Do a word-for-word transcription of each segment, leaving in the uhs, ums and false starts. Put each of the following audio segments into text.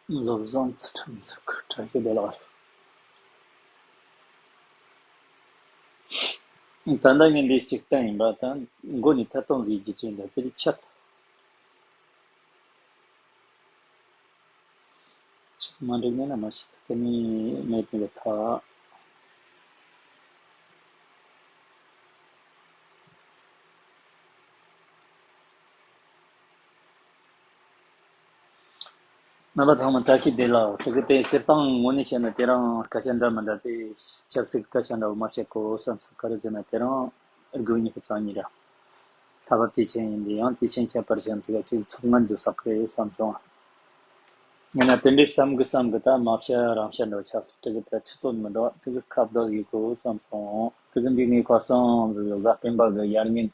བློ་བཟང་ཚུལ་ཁྲིམས་ཚུལ་ཁྲིམས་བཀྲ་ཤིས་བདེ་ལེགས། ད་ལྟ་ངས་འདི་གཅིག་བསྟན་ཡིན་པ་དང་མགོ་ནས་ཐད་གཏོང་ཟིག་རྒྱུ་ཅན་ལ་དེ་ཆད། ཆད་མ་འགྲིག་ནས་ན་མ་ཤི་ད་དེ་ནས་མེད་ནས་ཐ། རྣམ་པ་ཚང་མ་བཀྲ་ཤིས་བདེ་ལེགས། དེ་གི་དེ་སྤྱིར་བཏང་ངོ་ནས་བཤད་ན་དེ་རིང་སྐད་ཆ་འདྲ་མི་འདྲ་དེ་ཆབ་སྲིད་སྐད་ཆ་འདྲ་བོ་མ་བཤད་གོ་བསམ་སོང་། ག་རེ་ཟེར་ན་དེ་རིང་དགོས་ཉིད་ཀྱི་རྩ་བ་ཉིད་རེད། ལྷག་པར་དུས་ཆེན་ཡིན་དུས་ཡང་དུས་ཆེན་ཁྱད་པར་ཅན་ཟིག་ག་ཅིག་ཚོགས་ངན་ཟིག་བསགས་གི་བསམ་སོང་། ཡིན་ན་དེ་འདྲའི་བསམ་གི་བསམ་གི་ད་མ་བཤད་རང་བཤད་འདྲ་བོ་ཆགས་སོང་། དེ་གི་ད་ཆུ་ཚོད་མི་འདུག་དེ་གི་ཁ་བརྡ་ཡི་གོ་བསམ་སོང་། དེ་གི་འདི་ངའི་ཁ་སང་ཟིག་གཟའ་སྤེན་པ་གི་ཡར་ཉིན།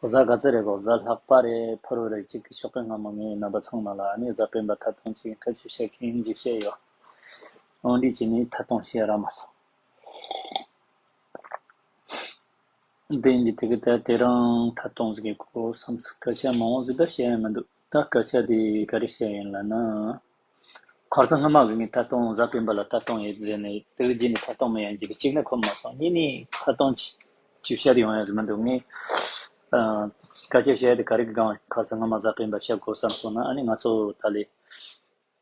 གཟའ་ག་ཚོད་རེད་གོ་གཟའ་ལྷག་པ་རེད། ཕུར་བུ་རེད། གཅིག་གི་ཞོགས་པའི་སྔ་མོ་ངས་རྣམ་པ་ཚང་མ་ལ་ཨ་ནི་གཟའ་སྤེན་པ་ཐད་གཏོང་ཅིག་ཁ་ཆེ་བཤད་མཁན་ཅིག་བཤད་ཡོད། འོན་ཏེ་ཅི་ནས་ཐད་གཏོང་བྱེད་ར་མ་སོང་། དེ་འདི་དེ་གི་ད་དེ་རིང་ཐད་གཏོང་ཟིག་གི་གོ་བསམ་ཚུལ་སྐད་ཆ་མང་བོ་ཟིག་ད་བཤད་ཡ་མི་འདུག་ད་སྐད་ཆ་དེ་ག་རེ་བཤད་ཡིན་ལབ་ན། ཁ་སང་སྔ་མ་གི་ངས་ཐད་གཏོང་གཟའ་སྤེན་པ་ལ་ཐད་གཏོང་ཡེད་ཟེར་ནས་དེ་གི་རྗེས་ནས་ཐད་གཏོང་མི་ཡོང་རྒྱུ་གི་གཅིག་ནི་ཁོམ་མ་སོང་། གཉིས་ནི་ཐད་གཏོང་ཅི་ཅི་བཤད་ཡོང་ཡ་ཟེར་མི་འདུག་ངས་ཨ་སྐད་ཆ་བཤད་དེ་ག་རེ་གི་སྒང་ཁ་སང་སྔ་མ་གཟའ་སྤེན་པ་བཤད་དགོས་བསམ་སོང་ན། ཨ་ནི་ང་ཚོ་ད་ལས་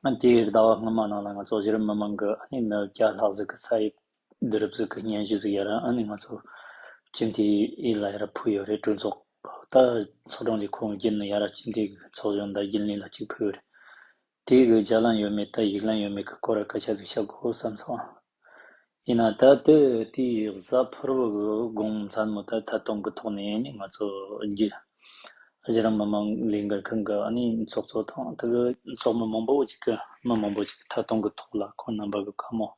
ཨ་དེའི་ཟླ་བ་སྔ་མ་ནང་ལ་ང་ཚོ་གཞི་རིམ་མི་མང་གི་ཨ་ནི་མི་བརྒྱ་ལྷག་ཟིག་གི་ས་ཡིག་བསྡུ་རུབ་ཟིག་གི་སྙན་ཞུ་ཟིག་ཡ་ར་ཨ་ནི་ང་ཚོ་སྤྱི་འཐུས་ཡིད་ལ་ཡ་ར་ཕུལ་ཡོད་རེད། གྲོས་ཚོགས་ད་ཚོགས་དྲུང་ལས་ཁུངས་བརྒྱུད་ནས་ཡ་ར་སྤྱི་འཐུས་ཀྱི་ཚོགས་གཞོན་དང་རྒྱུན་ལས་ལ་གཅིག་ཕུལ་ཡོད་རེད། དེ་གི་བརྒྱ་ལན་ཡོད་མེད་ད་ཡིག་ལན་ཡོད་མེད་གི་སྐོར་ལ་སྐད་ཆ་ཟིག་བཤད་དགོས་བསམ་སོང་། ཡིན་ན་ད་དེ་དེའི་གཟའ་ཕུར་བུ་གི་དགོང་མཚན་མོ་ད་ཐད་གཏོང་གི་ཐོག་ནས་ནི་ང་ཚོ་རྒྱུ་གཞི་རིམ་མི་མང་ལས་འགུལ་ཁང་གི་ཨ་ནི་ཚོགས་གཙོ་དང་དེ་གི་ཚོགས་མི་མང་པོ་ཅིག་གི་མི་མང་པོ་ཅིག་ཐད་གཏོང་གི་ཐོག་ལ་ཁོང་རྣམ་པ་གི་བཀའ་མོལ་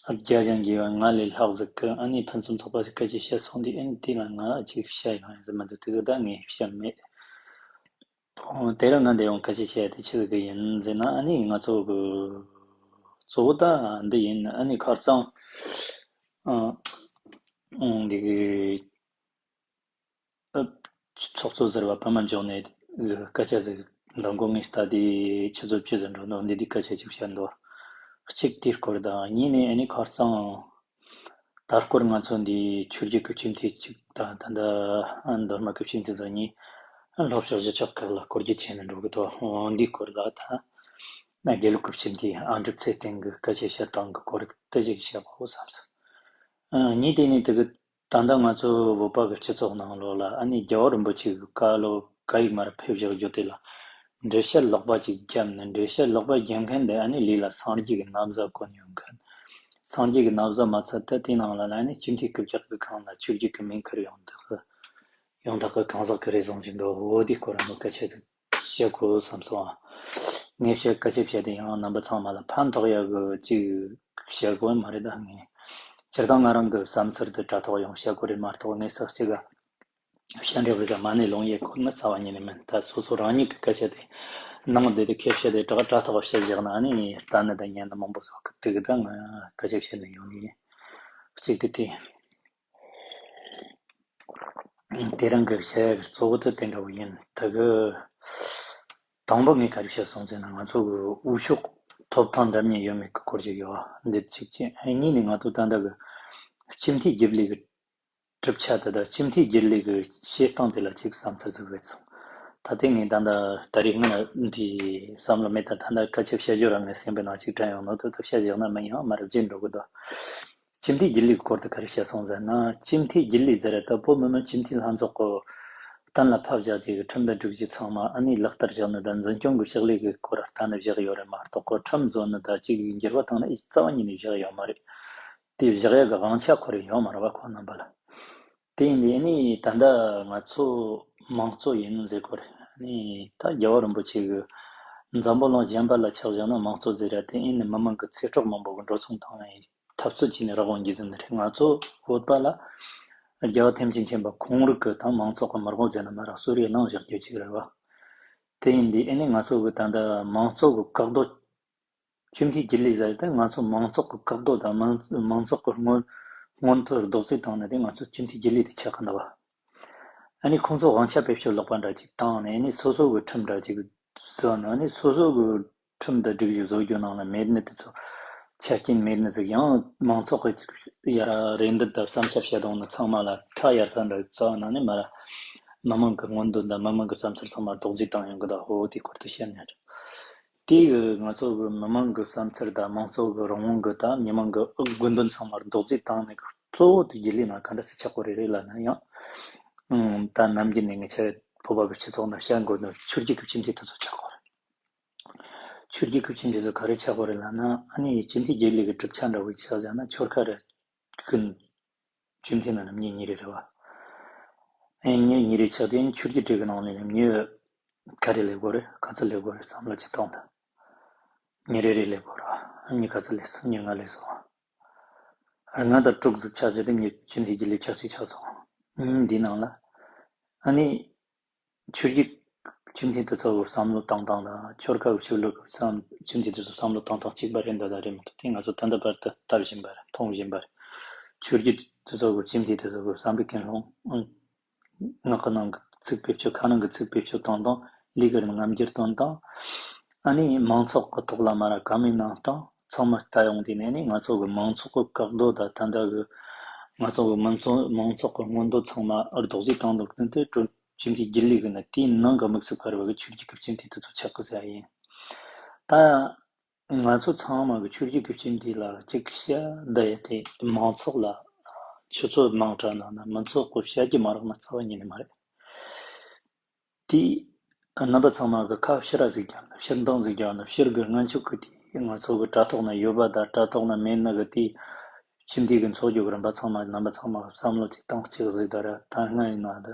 བརྒྱ་ཆ་འགྱུར་བ་ལྔ་ལས་ལྷག་ཟིག་གི་ཨ་ནི་ཕུན་སུམ་ཚོགས་པ་ཞིག་སྐད་ཆ་བཤད་སོང་དུས་ཨ་ནི་དེ་ལ་ང་ཅིག་བཤད་ཡོང་ཡ་ཟིག་མི་འདུག་དེ་གི་ད་ངས་བཤད་མེད། ཨོ། དེ་རིང་ང་འདི་ཡང་སྐད་ཆ་བཤད་དེ་ཆི་ཟིག་གི་ཡིན་ཟེར་ན། ཨ་ནི་ང་ཚོ་གི་གཙོ་བོ་ད་འདི་ཡིན། ཨ་ནི་ཁ་རྩང་ཨ་ཨང་འདི་གི་ཨ་ཚོགས་གཙོ་ཟུར་པ་པད་མ་འབྱུང་གནས་གི་སྐད་ཆ་ཟིག་འདང་གོ་ངས་ལྟ་དེ་ཆུ་ཚོད་བཅུ་ཟིན་འགྲོ་འདུག་འདི་དུས་སྐད་ཆ་ཅིག་བཤད་འདུག་གཅིག་དེའི་སྐོར་དང་། གཉིས་ནས་ཨ་ནི་ཁ་རྩང་ད་སྐོར་ང་ཚོ་འདི་ཆོས་བརྒྱུད་ཀྱི་སྤྱི་འཐུས་གཅིག་དང་ད་ལྟ་མདོ་སྨད་ཀྱི་སྤྱི་འཐུས་ཚོ་གཉིས་ལྷོ་ཕྱོགས་གཞིས་ཆགས་ཁག་ལ་སྐོར་སྐྱོད་བྱས་ནས་འགྲོ་གི་འདུག་འདིའི་སྐོར་ལ་ད་དགེ་ལུགས་ཀྱི་སྤྱི་འཐུས་ཨ་འབྲུག་ཚེ་བརྟན་གྱི་སྐད་ཆ་བཤད་སྟངས་ཀྱི་སྐོར་དེ་ཞིག་བཤད་དགོས་བསམ་སོང་། གཉིས་དེ་ནི་དེ་གི་ད་ལྟ་ང་ཚོ་བོད་པ་གི་སྤྱི་ཚོགས་ནང་ལོགས་ལ་ཨ་ནི་རྒྱལ་བ་རིན་པོ་ཆེ་གི་བཀའ་སློབ་བཀའ་ཡིག་མར་ཕེབས་བཞག་རྒྱུ་དེ་ལ་འགྲེལ་བཤད་ལོག་པ་ཅིག་བརྒྱབ་ནས། འགྲེལ་བཤད་ལོག་པ་བརྒྱབ་མཁན་དེ་ཨ་ནི་ལུས་ལ་སངས་རྒྱས་ཀྱི་ན་བཟའ་གོན་ཡོང་མཁན། སངས་རྒྱས་ཀྱི་ན་བཟའ་མ་ཚད་ད་དེའི་ནང་ལ་ཨ་ནི་སྤྱི་འཐུས་རྐུབ་བཀྱག་གི་སྒང་ལ་ཆོས་བརྒྱུད་ཀྱི་མིང་ཁུར་ཡོང་དག་གི་ཡོང་དག་གི་གང་ཟག་གི་རེ་ཟུང་ཞིག་འདུག་འོ་དེའི་སྐོར་ལ་སྐད་ཆ་ཅིག་བཤད་དགོས་བསམ་སོང་ཨ། ངས་བཤད་སྐད་ཆ་བཤད་དེ་ཡང་རྣམ་པ་ཚང་མ་ལ་ཕན་ཐོགས་ཡག་གི་ཅིག་བཤད་དགོས་མ་རེད། ད་ངས་སྤྱིར་བཏང་ང་རང་གི་བསམ་ཚུལ་དེ་དྲ་ཐོག་ཡང་བཤད་དགོས་རེད་མ་གཏོགས། ངས་ས་གཅིག་ག་བཤད་འདྲེ་ཟིག་ག་མ་ཎི་ལོང་ཡེ་ཁོ་ན་རྩ་བ་ཉིད་ནས་མིན། ད་སོ་སོ་རང་ཉིད་ཀྱི་སྐད་ཆ་དེ་ནང་བསྡད་དེ་ཁས་བཤད་དེ་དྲག་དྲ་ཐོག་བཤད་བཞག་ན་ཨ་ནི་ལྟ་ནི་དང་ཉན་ནི་མང་པོ་ཟིག་གི་དེ་གི་ད་ང་སྐད་ཆ་བཤད་ནི་ཡོང་ནི་ཡིན། གཅིག་དེ་དེ། དེ་རིང་གི་བཤད་ཡག་གི་གཙོ་བོ་དེ་དེ་འདྲ་བོ་ཡིན། དེ་གི་དང་པོ་ངས་ག་རེ་བཤད་སོང་ཟེར་ན། ང་ཚོ་གི་དབུ་ཤོག་ཐོབ་ཐང་འདྲ་མཉམ་ཡོད་མེད་ཀྱི་སྐོར་ཞིག་ཡོད་འདི་གཅིག་བྱས། གཉིས་ནས་ང་ཚོ་ད་ལྟ་གི་སྤྱི་འཐུས་རྒྱུན་ལས་ཀྱི་གྲུབ་ཆ་དེ་དང་སྤྱི་འཐུས་རྒྱུན་ལས་ཀྱི་བྱེད་སྟངས་དེ་ལ་ཅིག་བསམ་ཚུལ་ཟིག་བེད་སོང་། ད་ལྟ་ངས་ད་ལྟ་ད་རེས་སྔོན་འདི་བསམ་བློ་མེད། ད་ད་ལྟ་སྐད་ཆ་བཤད་རྒྱུ་རང་ངའི་སེམས་པའི་ནང་ཅིག་དྲན་ཡོང་ནོ་དེ་ད་བཤད་བཞག་ན་མི་ཡང་མ་རབས་བརྗེད་འགྲོ་གི་འདུག་སྤྱི་འཐུས་རྒྱུན་ལས་ཀྱི་སྐོར་དུ་ག་རེ་བཤད་སོང་ཟེར་ན། སྤྱི་འཐུས་རྒྱུན་ལས་ཟེར་ཡ་ད་བོད་མི་མང་སྤྱི་འཐུས་ལྷན་ཚོགས་ཀྱི་གཏན་ལ་ཕབ་བཞག་རྒྱུ་གི་ཁྲིམས་དང་སྒྲིག་གཞི་ཚང་མ་ཨ་ནི་ལག་བསྟར་བཞག་ནི་དང་འཛིན་སྐྱོང་གི་ཕྱག་ལས་ཀྱི་སྐོར་གཏན་ལ་བཞག་ཡོད་རེད་མ་གཏོགས། ཁོ་ཁྲིམས་བཟོ་ནི་དང་གཅིག་འགྱུར་བ་བཏང་ནི་རྩ་བ་ཉིད་ནས་བཞག་ཡོད་མ་རེད། དེ་བཞག་ཡག་གི་དབང་ཆ་ཁོ་རང་ཡོད་མ་རེད་བ། ཁོ་རྣམ་པ་ལ། དེ་ཡིན་དུས་ཨ་ནི་ད་ལྟ་ང་ཚོ་མང་གཙོ་ཡིན་ཟེར་གོ་རེད། ཨ་ནི་ད་རྒྱལ་བ་རིན་པོ་ཆེ་གི་འཛམ་བུ་གླིང་གཞན་པ་ལ་ཆ་བཞག་ན་མང་གཙོ་ཟེར་ཡ་དེ་ཨ་ནི་མི་མང་གི་ཚེ་སྲོག་མང་པོ་གི་འགྲོ་སོང་བཏང་ཡ་ཡིན། འཐབ་རྩོད་བྱས་ནས་རག་དབང་རྒྱུ་ཟིན་ནི་རེད། ང་ཚོ་བོད་པ་ལ་རྒྱལ་བ་ཐམས་ཅད་མཁྱེན་པ་ཁོང་རང་གི་དང་མང་ཚོགས་ཀྱི་མི་དབང་ཟེར་ན་མ་རག་གསོལ་རས་གནང་བཞག་རྒྱུ་ཅིག་རེད་བ། དེ་ཡིན་དུས་ཨ་ནི་ང་ཚོ་གི་ད་ལྟ་མང་གཙོ་གི་བཀག་རྡོ། སྤྱི་འཐུས་རྒྱུན་ལས་ཟེར་ཏེ་ང་ཚོ་མང་ཚོགས་ཀྱི་བཀག་རྡོ་དང་མང་མང་ཚོགས་ཀྱི་སྔོན་སྔོན་ཐོན་རྡོག་རྫིས་བཏང་ནས་དེ་ང་ཚོ་སྤྱི་འཐུས་རྒྱུན་ལས་དེ་ཆགས་ཀྱི་འདུག་བ། ཨ་ནི་ཁོང་ཚོ་དབང་ཆ་བེད་སྤྱོད་ལོག་པ་འདྲ་ཅིག་བཏང་ནས་ཨ་ནི་སོ་སོ་གི་ཁྲིམས་འདྲ་ཅིག་བཟོས་ནས། ཨ་ནི་སོ་སོ་གི་ ཁྲིམས་དང་སྒྲིག་གཞི་བཟོ་རྒྱུ་ནང་ལ་མེད་ནི་དེ་ཚོ་ཆ་རྐྱེན་མེད་ནི་ཟིག་ཡང་མང་ཚོགས་ཀྱི་ཡར་རེ་འདུན་དང་བསམ་འཆར་བཤད་སྟངས་ནི་ཚང་མ་ལ་ཁ་གཡར་ས་འདྲ་རྩ་བ་ནང་ནས་མ་ར། མི་མང་གི་མངོན་འདོད་དང་མི་མང་གི་བསམ་འཆར་ཚང་མ་རྡོག་རྫིས་བཏང་ཡོང་གི་ད་ཧོ་དེའི་སྐོར་དུ་བཤད་ནས། དེ་གི་ང་ཚོ་གི་མི་མང་གི་བསམ་འཆར་དང་མང་ཚོགས་གི་རང་དབང་གི་དང་མི་མང་གི་དགོས་འདུན་ཚང་མ་རྡོག་རྫིས་བཏང་ནས་གཙོ་བོ་དེ་རྒྱུན་ལས་ནང་ག་འདྲ་སེ་ཆགས་གོ་རེད་རེད་ལབ་ན་ཡང་། ཨང་། ད་ནམ་རྒྱུན་ནས་ངས་ཆ་བོད་པ་གི་སྤྱི་ཚོགས་ནང་བཤད་དགོས་ནོ་ཆོས་བརྒྱུད་ཀྱི་སྤྱི་འཐུས་དེ་ཚོ་ཆགས་གོ་རེད། ཆོས་བརྒྱུད་ཀྱི་སྤྱི་འཐུས་ཚོ་ག་རེ་ཆགས་གོ་རེད་ལབ་ན། ཨ་ནི་སྤྱི་འཐུས་རྒྱུན་ལས་ཀྱི་གྲུབ་ཆ་འདྲ་བོ་ཆགས་བཞག་ན་ཆོལ་ཁ་རེ་ཀུན། སྤྱི་འཐུས་ནང་ནས་མི་གཉིས་རེ་རེད་བ། ཨེ་མི་གཉིས་རེ་ཆགས་དེ་ཆོས་བརྒྱུད་གྲས་ཀྱི་ནང་ནས་མི་ག་རེ་སླེབས་དགོས་རེད། ག་ཚོད་སླེབས་དགོས་རེད་བསམ་བློ་ཅིག་བཏང་དང་། མི་རེ་རེ་སླེབས་དགོས་རེད་བ། མི་ག་ཚོད་སླེབས་སོང་། མི་ལྔ་སླེབས་སོང་བ། ལྔ་དང་དྲུག་ཟིག་ཆགས་ཟེར་དེ་མི་སྤྱི་འཐུས་རྒྱུན་ལས་ཆགས་ཤིག་ཆགས་སོང་། ཨུམ། འདི་ནང་ལ་ཨ་ནི་ཆོས་བརྒྱུད་སྤྱི་འཐུས་དེ་ཚོ་གི་བསམ་བློ་བཏང་སྟངས་དང་ཆོལ་ཁ་གི་ཆོས་ལུགས་གི་བསམ་སྤྱི་འཐུས་དེ་ཚོ་བསམ་བློ་བཏང་སྟངས་གཅིག་པ་རེད་འདུག་ད་རེད་མི་འདུག་དེ་ང་ཚོ་ད་ལྟ་བར་དུ་ལྟ་བཞིན་པ་རེད། མཐོང་བཞིན་པ་རེད། ཆོས་བརྒྱུད་དེ་ཚོ་གི་སྤྱི་འཐུས་དེ་ཚོ་གི་བསམ་པའི་ཀུན་སློང་། ངག་གི་ནང་གི་ཚིག་བེད་སྤྱོད་ཁ་ནང་གི་ཚིག་བེད་སྤྱོད་བཏང་སྟངས། ལས་ཀར་རྣམ་འགྱུར་སྟོན་སྟངས། ཨ་ནི་མང་ཚོགས་ཀྱི་ཐོག་ལ་མ་ར་བཀའ་མོལ་གནང་སྟངས་ཚང་མ་ལྟ་ཡོང་དུས་ནས་ནི་ང་ཚོ་གི་མང་ཚོགས་ཀྱི་བཀག་རྡོ་དང་ད་ལྟ་གི་ང་ཚོ་གི་མང་ཚོགས་མང་ཚོགས་ཀྱི་མངོན་འདོད་ཚང་མ་རྡོག་རྫིས་བཏང་འདུག་དོན་དེ་ཀྲུང་སྤྱི་འཐུས་རྒྱུན་ལས་ཀྱི་ནི་དེའི་ནང་གི་དམིགས་སུ་བཀར་བའི་ཆོས་བརྒྱུད་ཀྱི་སྤྱི་འཐུས་དེ་ཚོ་ཆགས་ཀྱི་ཟེར་ཡིན། ད། ང་ཚོ་ཚང་མ་གི་ཆོས་བརྒྱུད་ཀྱི་སྤྱི་འཐུས་ལ་གཅིག་བཤད་བསྡད་ཡ་དེ་མང་ཚོགས་ལ་ཆུ་ཚོད་མང་དྲགས་ན་ན་མང་ཚོགས་ཀྱི་བཤད་རྒྱུ་མ་རག་ན་རྩ་བ་ཉིད་ནས་མ་རེད། དེ་རྣམ་པ་ཚང་མ་གི་ཁ་ཕྱིར་ར་ཟིག་རྒྱབ་ན་ཕྱིར་འདང་ཟིག་རྒྱབ་ན་ཕྱིར་གི་སྔོན་ཆད་གི་དེ་ང་ཚོ་གི་དྲ་ཐོག་ན་ཡོད་པ་དང་དྲ་ཐོག་ན་མེད་ན་གི་དེ་སྤྱི་འཐུས་ཀྱི་འཚོགས་རྒྱུ་གི་རིམ་པ་ཚང་མ་རྣམ་པ་ཚང་མ་བསམ་བློ་ཅིག་བཏང་གཅིག་གཟིགས་དང་ར་ད་སྔ་ཡིན་ན་ད་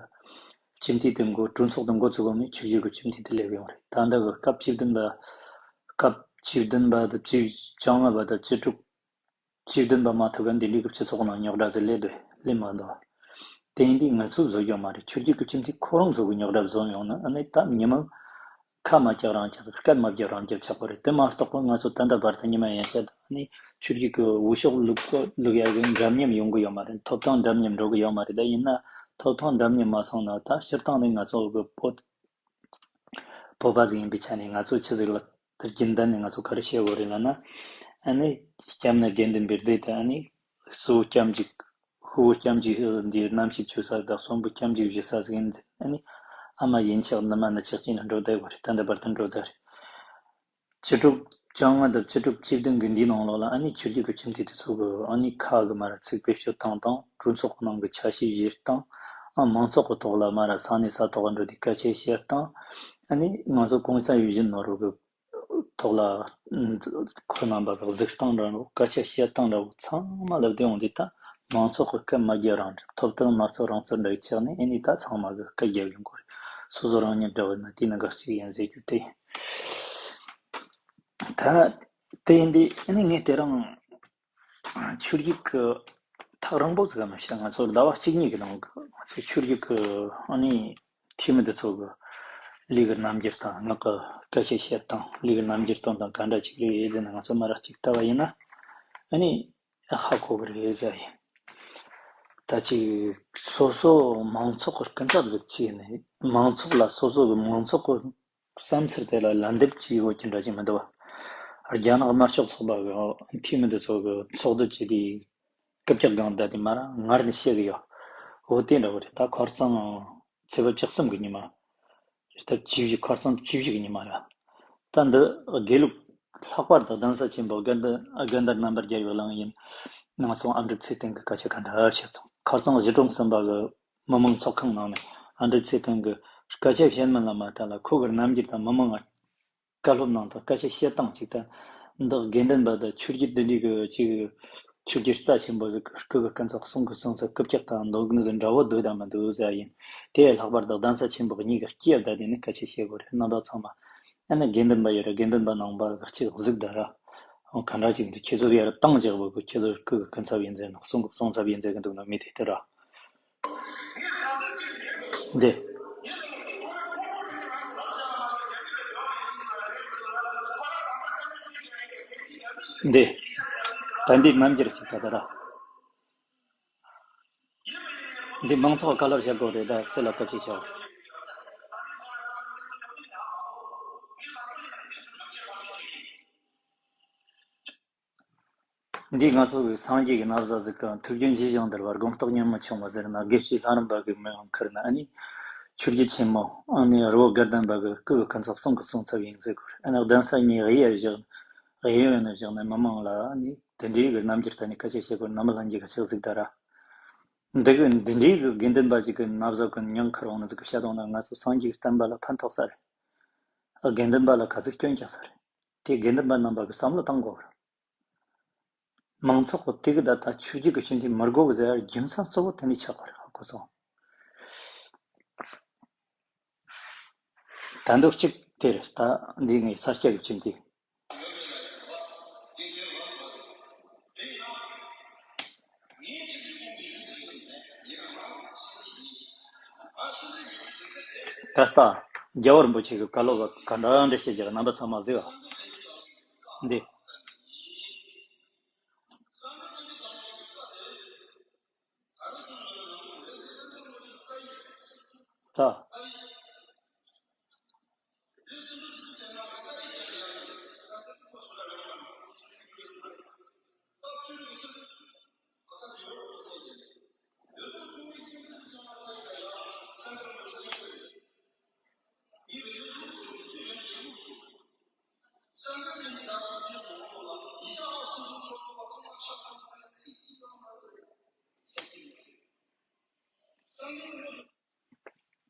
སྤྱི་འཐུས་དེ་འགོ་གྲོས་ཚོགས་དེ་འགོ་ཚུགས་གོང་ནས་ཆོས་བརྒྱུད་ཀྱི་སྤྱི་འཐུས་དེ་སླེབས་ཡོང་རེད། ད་ལྟ་གི་སྐབས་བཅུ་བདུན་པ་སྐབས་བཅུ་བདུན་པ་དང་བཅུ་བཅོ་ལྔ་པ་དང་བཅུ་དྲུག་བཅུ་བདུན་པ་མ་ཐུག་ག་འདི་ལུགས་ཀྱི་སྤྱི་ཚོགས་ནང་རྙོག་དྲ་ཟེར་སླེབས་འདུག་སླེབས་མ་འདུག་དེ་ཡིན་དུས་ང་ཚོས་བཟོ་རྒྱུ་མ་རེད། ཆོས་བརྒྱུད་ཀྱི་སྤྱི་འཐུས་ཁོ་རང་ཚོ་གི་རྙོག་དྲ་བཟོ་ཡོང་ན་ཨ་ནི་ད་མི་མང་ཁ་མ་བཀྱག་རང་བཀྱག་སྐད་མ་བརྒྱབ་རང་བརྒྱབ་ཆགས་པ་རེད། དེ་མ་གཏོགས་པ་ང་ཚོ་ད་ལྟ་བར་དུ་ཉི་མ་ཡན་ཆད་ཨ་ནི་ཆོས་བརྒྱུད་ཀྱི་འོས་ཤོག་བླུག་བླུག་ཡ་གི་འདྲ་མཉམ་ཡོང་གི་ཡོད་མ་རེད། ཐོབ་ཐང་འདྲ་མཉམ་འགྲོ་གི་ཡོད་མ་རེད། ད་ཡིན་ན་ཐོབ་ཐང་འདྲ་མཉམ་མ་སོང་ན་ད་སྤྱིར་བཏང་ནས་ང་ཚོ་གི་བོད་བོད་པ་ཟིག་ཡིན་པའི་ཆ་ནས་ང་ཚོ་ཆི་ཟིག་ལ་དེར་རྒྱུན་ལྡན་ནས་ང་ཚོ་ག་རེ་བཤད་དགོས་རེད་ལབ་ན། ཨ་ནི་སྐྱབས་གནས་དགེ་འདུན་པའི་སྡེ་དེ་ཨ་ནི་གཙོ་བོ་སྐྱབས་འཇུག་ཕུ་བོ་སྐྱབས་འཇུག་འདིའི་རྣམ་བཤད་བྱེད་ས་དང་གསོན་པོ་སྐྱབས་འཇུག་བཞེས་ས་ཟིག་ཡིན་ཟེར། ཨ་ནི་ཨ་མ་ཡིན་ཆགས་ནུ་མ་ནུ་ཆགས་ཅན་ལ་འགྲོ་བསྡད་དགོས་རེད། ད་ལྟ་བར་དུ་འགྲོ་བསྡད་རེད། བཅུ་དྲུག་བཅོ་ལྔ་དང་བཅུ་དྲུག་བཅུ་བདུན་གི་འདིའི་ནང་ལོགས་ལ་ཨ་ནི་ཆོས་བརྒྱུད་ཀྱི་སྤྱི་འཐུས་དེ་ཚོ་གི་ཨ་ནི་ཁ་གི་མ་ར་ཚིག་བེད་སྤྱོད་བཏང་སྟངས། གྲོས་ཚོགས་ནང་གི་ཆ་ཤས་བཞེས་སྟངས། ཨ་མང་ཚོགས་ཀྱི་ཐོག་ལ་མ་ར་ས་གནས་ས་ཐོག་འགྲོ་དུས་སྐད་ཆ་བཤད་སྟངས། ཨ་ནི་ང་ཚོ་གོང་ས་ཡིད་བཞིན་ནོར་བུ་གི་ཐོག་ལ་ཁོ་རྣམ་པ་གི་གཟིགས་སྟངས་འདྲ་བོ་སྐད་ཆ་བཤད་སྟངས་འདྲ་བོ་ཚང་མ་ལབ་བསྡད་ཡོང་དུས་ད་མང་ཚོགས་ཀྱི་སྐད་མ་རྒྱབ་རང་འགྲིག་ཐོབ་ཐང་མ་རྩོད་རང་རྩོད་འདྲ་ཆགས་ནས་ཨ་ནི་ད་ཚང་མ་གི་སྐད་རྒྱབ་ཡོང་གི་རེད། སོ་སོ་རང་ཉིད་འདྲ་བོ་ན་དེ་ནི་འགའ་ཞིག་ཡིན་ཟེར་རྒྱུ་དེ་ཡིན། ད་དེ་ཡིན་དུས་ཨ་ནི་ངས་དེ་རིང་ཆོས་བརྒྱུད་ཀྱི་ཐག་རིང་པོ་ཟིག་ག་མི་བཤད། ང་ཚོ་ཟླ་བ་གཅིག་གཉིས་ཀྱི་ནང་གི་ང་ཚོ་ཆོས་བརྒྱུད་ཀྱི་ཨ་ནི་འཐུས་མི་འདི་ཚོ་གི་ལས་ཀྱི་རྣམ་འགྱུར་དང་ངག་གི་སྐད་ཆ་བཤད་སྟངས། ལས་ཀྱི་རྣམ་འགྱུར་སྟོན་སྟངས་ག་འདྲ་ཅིག་རེད་ཟེར་ན་ང་ཚོ་མ་ར་གཅིག་ལྟ་བ་ཡིན་ན་ཨ་ནི་ཧ་གོ་གི་རེད་ཟེར་ཡིན། ད་ཅིག་སོ་སོ་མང་ཚོགས་ཀྱི་སྐུ་ཚབ་ཟིག་བྱས་ནས་མང་ཚོགས་ལ་སོ་སོ་གི་མང་ཚོགས་ཀྱི་བསམ་ཚུལ་དེ་ལ་ལན་འདེབས་བྱེད་དགོས་ཀྱི་འདྲ་ཅིག་མི་འདུག་བ། རྒྱ་ནག་དམར་ཤོག་ཚོགས་པ་གི་འཐུས་མི་འདི་ཚོ་གི་ཚོགས་འདུ་བྱས་དུས་སྐུ་བཀྱག་སྒང་བསྡད་དེ་མ་ར་ངར་ནས་བཤད་གི་ཡོད། འོ་དེ་འདྲ་བོ་རེད། ད་ཁ་རྩང་ཚེས་པ་བཅུ་གསུམ་གི་ཉི་མ། ད་བཅུ་བཞི་ཁ་རྩང་བཅུ་བཞི་གི་ཉི་མ་ར། ད་འདི་དགེ་ལུགས་ལྷག་པར་དུ་གདན་ས་ཆེན་པོ་དགའ་ལྡན་དགའ་ལྡན་རྣམ་པར་རྒྱལ་བའི་གླིང་ཡིན་ནང་སོང་ཨ་འབྲུག་ཚེ་བརྟན་གི་སྐད་ཆ་ག་འདྲ་བཤད་སོང་། ཁ་རྩང་གཞིས་གྲོང་གསུམ་པ་གི་མི་མང་ཚོགས་ཁང་ནང་ནས་ཨ་འབྲུག་ཚེ་བརྟན་གྱི་སྐད་ཆ་བཤད་མིན་ལ་མ་ལྟ་ལ་ཁོ་གི་རྣམ་འགྱུར་དང་མི་མང་ང་བཀའ་སློབ་གནང་དང་སྐད་ཆ་བཤད་སྟངས་ཅིག་དང་། འདི་དགེ་འདུན་པ་དང་ཆོས་བརྒྱུད་འདི་འདྲའི་གི་ཅིག་ཆོས་བརྒྱུད་རྩ་ཆེན་པོ་ཟིག་གི་སྐུ་གི་སྐུ་ཚབ་གསུང་གི་གསུང་ཚབ་སྐུ་བཀྱག་དང་འདུག་ནི་ཟིག་འདྲ་བོ་འདུག་དང་མི་འདུག་ཟེར་ཡིན། དེ་ལྷག་པར་དུ་གདན་ས་ཆེན་པོ་གཉིས་ཀྱི་སྐྱེས་བསྡད་དེ་ནི་སྐད་ཆ་བཤད་དགོས་རེད། རྣམ་པ་ཚང་མ་ཨ་ནི་དགེ་འདུན་པ་ཡོད་རེད། དགེ་འདུན་པ་ནང་པ་གི་ཅིག་གཟིགས་ད་ར། འོ་ག་འདྲ་ཅིག་འདུག་ཁྱེད་ཚོ་ཡར་བཏང་བཞག་པོ་གི་ཁྱེད་ཚོ་སྐུ་གི་སྐུ་ཚབ་ཡིན་ཟེར་ན་གསུང་གི་གསུང་ཚབ་ཡིན་ཟེར་གི་འདུག་ན་མི་དེ་ལྟར་ར། འདི། འདི། ད་འདི་རྣམ་འགྱུར་ཅིག་ད་ལྟ་ར། འདི་མང་ཚོགས་བཀའ་སློབ་བྱེད་དགོས་རེད་ད་སེ་ལ་བཀའ་ཅི་བྱ། འདི་ང་ཚོ་གི་སངས་རྒྱས་ཀྱི་ན་བཟའ་ཟིག་གི་ཐུགས་རྒྱུད་ཞི་ཞིང་དུལ་བ་སྒོམ་རྟོགས་ཉམས་མི་ཆུང་བ་ཟེར་ན། དགེ་བཤེས་ལྷ་རམས་པ་གི་མིང་ཁུར་ན། ཨ་ནི་ཆོས་བརྒྱུད་ཆེན་མོ། ཨ་ནི་རི་བོ་དགའ་ལྡན་པ་གི་སྐུ་གི་ཁ་ཚབ་གསུང་གི་གསུང་ཚབ་ཡིན་ཟེར་གོ། ཨ་ནི་གདན་ས་གཉིས་གཡས་བཞག་གཡས་གཡོན་ནས་བཞག་ནས་མི་མང་ལ་ཨ་ནི་དེ་འདྲའི་གི་རྣམ་འགྱུར་ཐད་ནས་སྐད་ཆ་བཤད་གོ། ནམ་ལྷན་རྒྱས་ཀྱི་ཆགས་ཟིག་ད་ར། འདི་གི་འདི་འདྲའི་གི་དགེ་འདུན་པ་ཅིག་གི་ན་བཟའ་གི་མྱིང་ཁུར་འོང་ན་ཟིག་གི་བཤད་དོང་ན། ང་ཚོ་སངས་རྒྱས་ཀྱི་བསྟན་པ་ལ་ཕན་ཐོགས་ས་རེད། དགེ་འདུན་པ་ལ་ག་ཚོད་སྐྱོན་རྒྱག་ས་རེད། དེ་དགེ་འདུན་པ་རྣམ་པ་གི་བསམ་བློ་བཏང་དགོས་རེད། མང་ཚོགས་ཀྱི་དེ་གི་ད་ལྟ་ཆོས་བརྒྱུད་ཀྱི་སྤྱི་འཐུས་མི་དགོས་གི་ཟེར་རྒྱུ་མཚན་གཙོ་བོ་དེ་ནས་ཆགས་པ་རེད། ཧ་གོ་སོང་། ད་འདོད་གཅིག་དེ་རེད། ད་འདི་ངའི་ས་སྐྱ་གི་སྤྱི་འཐུས། ད་ལྟ་རྒྱལ་བ་རིན་པོ་ཆེ་གི་བཀའ་སློབ་ག་འདྲ་འགྲེལ་བཤད་རྒྱག་རྣམ་པ་ཚང་མ་གཟིགས་ཨ། འདི། ད།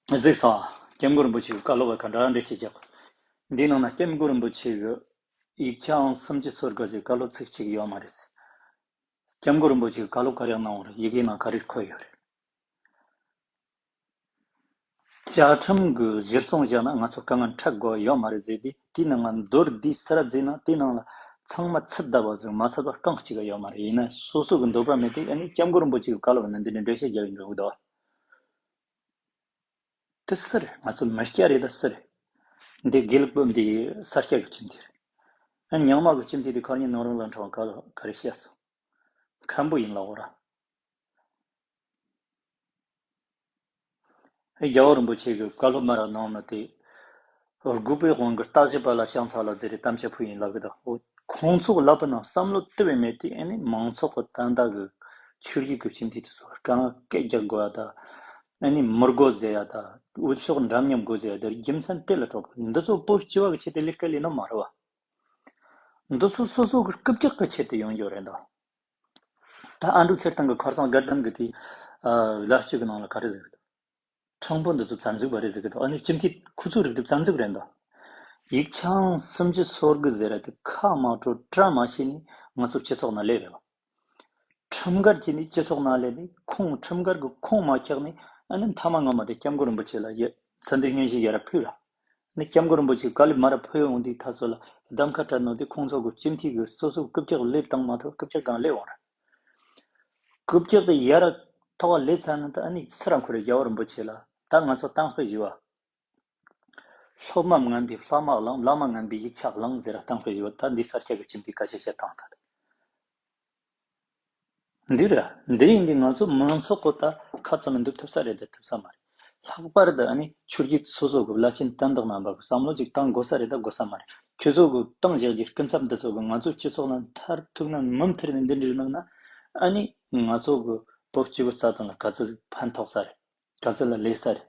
གཟིགས་སོང་། སྐྱབས་མགོན་རིན་པོ་ཆེ་གི་བཀའ་སློབ་ག་འདྲ་འགྲེལ་བཤད་རྒྱག་འདིའི་ནང་ན་སྐྱབས་མགོན་རིན་པོ་ཆེ་གི་ཡིག་ཆའང་སུམ་ཅུ་སོ་དགུ་ཟེར་བཀའ་སློབ་ཚིག་གཅིག་ཡོད་མ་རེད། སྐྱབས་མགོན་རིན་པོ་ཆེ་གི་བཀའ་སློབ་ག་རེ་གནང་བ་རེད། ཡི་གེའི་ནང་ག་རེ་འཁོད་ཡོད་རེད། བཅའ་ཁྲིམས་ཀྱི་གཞིར་བཟུང་བཞག་ན་ང་ཚོ་དཀའ་ངལ་འཕྲད་དགོས་ཡོད་མ་རེད་ཟེར་དུས། དེའི་ནང་ང་མདོར་བསྡུས་གསལ་རབ་བརྩིས་ན། དེའི་ནང་ལ་ཚང་མ་ཚུད་བསྡད་པ་ཟིག་མ་ཚུད་པ་རྐང་གཅིག་ག་ཡོད་མ་རེད། ཡིན་ན་སོ་སོ་གི་འདོད་པ་མེད་དུས། ཨ་ནི་སྐྱབས་མགོན་རིན་པོ་ཆེ་གི་བཀའ་སློབ་ནི་འདི་འདྲའི་འགྲེལ་བཤད་རྒྱག་ཡིན་འགྲོ་གི་འདུག་དེ་སུ་རེད། ང་ཚོ་མི་སྐྱ་རེད། ད་སུ་རེད། འདི་དགེ་ལུགས་པ་འདི་ས་སྐྱ་གི་སྤྱི་འཐུས་རེད། ཨ་ནི་རྙིང་མ་གི་སྤྱི་འཐུས་དེ་ཁ་ཉིན་ནང་རང་ལ་འཕྲོ་བ་ག་ལ་ག་རེ་བཤད་སོང་། མཁན་པོ་ཡིན་ལ་འོ་ར། རྒྱལ་བ་རིན་པོ་ཆེ་གི་བཀའ་སློབ་མ་ར་གནང་ནི་དེ། རྒུད་པའི་དབང་གིས་ལྟ་བཞི་པ་ལ་ཕྱག་འཚལ་ལོ་ཟེར་རེ་དམ་བཅའ་ཕུལ་ཡིན་ལབ་གི་འདུག་འོ། ཁོང་ཚོ་ལབ་པ་ན་བསམ་བློ་དེ་བས་མེད་དེ། ཨ་ནི་མང་ཚོགས་ཀྱི་ད་ལྟ་གི་ཆོས་བརྒྱུད་ཀྱི་སྤྱི་འཐུས་དེ་ཚོ་སྐད་སྐད་རྒྱག་དགོས་ཡ་ད། ཨ་ནི་མི་དགོས་ཟེར་ཡ་ད། འོས་ཤོག་འདྲ་མཉམ་དགོས་ཟེར་ཡ་ད། རྒྱུ་མཚན་དེ་ལ་གྲོགས་འདི་ཚོ་བོད་སྤྱི་བ་གི་ཆེད་དུ་ལས་ཀ་ལས་ནོ་མ་རེད་བ། འདི་ཚོ་སོ་སོ་གི་རྐུབ་བཀྱག་གི་ཆེད་དུ་ཡོང་རྒྱུ་རེད་འདུག་ད་ཨ་འབྲུག་ཚེ་བརྟན་གྱི་ཁར་སང་དགའ་ལྡན་གྱི་དེ་ལ་སྤྱི་གི་ནང་ལ་ག་རེ་ཟེར་གི་འདུག་ཁྲིམས་དཔོན་འདི་ཚོ་བཙན་འཛུལ་བ་རེད་ཟེར་གི་འདུག་ཨ་ནི་སྤྱི་འཐུས་ཁོ་ཚོའི་རིགས་དེ་བཙན་འཛུལ་རེད་འདུག་ཡིག་ཆའང་སུམ་ཅུ་སོ་དགུ་ཟེར་ར་དེ་ཁ་མ་སྤྲོད་བཀྲ་མ་ཤིས་ནས་ང་ཚོ་སྤྱི་ཚོགས་ནང་སླེབས་རེད་བ། ཁྲིམས་འགལ་གྱིས་ནི་སྤྱི་ཚོགས་ནང་སླེབས་ནས་ཁོང་ཁྲིམས་འགལ་གྱི་ཁོང་མ་འཁྱག་ནས། ཨ་ནི་མཐའ་མ་སྔ་མ་དེ་སྐྱབས་མགོན་རིན་པོ་ཆེ་ལ་ཡི་ཚུལ་འདི་སྙན་ཞུ་ཡར་ཕུལ་ར། ནི་སྐྱབས་མགོན་རིན་པོ་ཆེ་བཀའ་སློབ་མར་ཕུལ་འོང་དུས་ཐ་སོ་ལ་གདམ་ཁ་སྤྲད་ནོ་དེ་ཁོང་ཚོ་གི་སྤྱི་འཐུས་གི་སོ་སོ་རྐུབ་བཀྱག་སླེབས་བཏང་མ་ཐུབ། རྐུབ་བཀྱག་གང་སླེབས་འོང་ར། རྐུབ་བཀྱག་དེ་ཡར་ཐོག་ལ་སླེབས་ཚར་ན་ད་ཨ་ནི་སུ་རང་ཁུར་རྒྱལ་བ་རིན་པོ་ཆེ་ལ་ད་ང་ཚོ་གཏམ་དཔེ་ཞུ་བ། སློབ་མ་ངན་པའི་བླ་མ་བླངས། བླ་མ་ངན་པའི་ཡིག་ཆ་བླངས་ཟེར་ར་གཏམ་དཔེ་ཞུ་བ། ད་འདི་ས་སྐྱ་གི་སྤྱི་འཐུས་སྐད་ཆ་བཤད་སྟངས་ད། འདི་ར་འདི་ཡིན་དུས་ང་ཚོ་མང་ཚོགས་གོ་ད་ཁ་ཙམ་འདུག་ཐུབ་ས་རེད་ད་ཐུབ་ས་མ་རེད། ལྷག་པར་དུ་ཨ་ནི་ཆོས་བརྒྱུད་སོ་སོ་གི་བླ་ཆེན་བསྟན་བདག་རྣམ་པ་གི་བསམ་བློ་ཅིག་བཏང་དགོས་ས་རེད་ད་དགོས་ས་མ་རེད། ཁྱོད་ཚོ་གི་བཏང་བཞག་རྒྱུ་སྐུ་ཚབ་འདི་ཚོ་གི་ང་ཚོ་སྤྱི་ཚོགས་ནང་མཐར་ཐུག་ན་མུ་མཐུད་ནས་འདི་འདྲ་གནང་ན། ཨ་ནི་ང་ཚོ་གི་བོད་སྤྱི་བོའི་རྩ་དོན་ལ་ག་ཚོད་ཕན་ཐོགས་ས་རེད། ག་ཚོད་ལ་ལས་ས་རེད།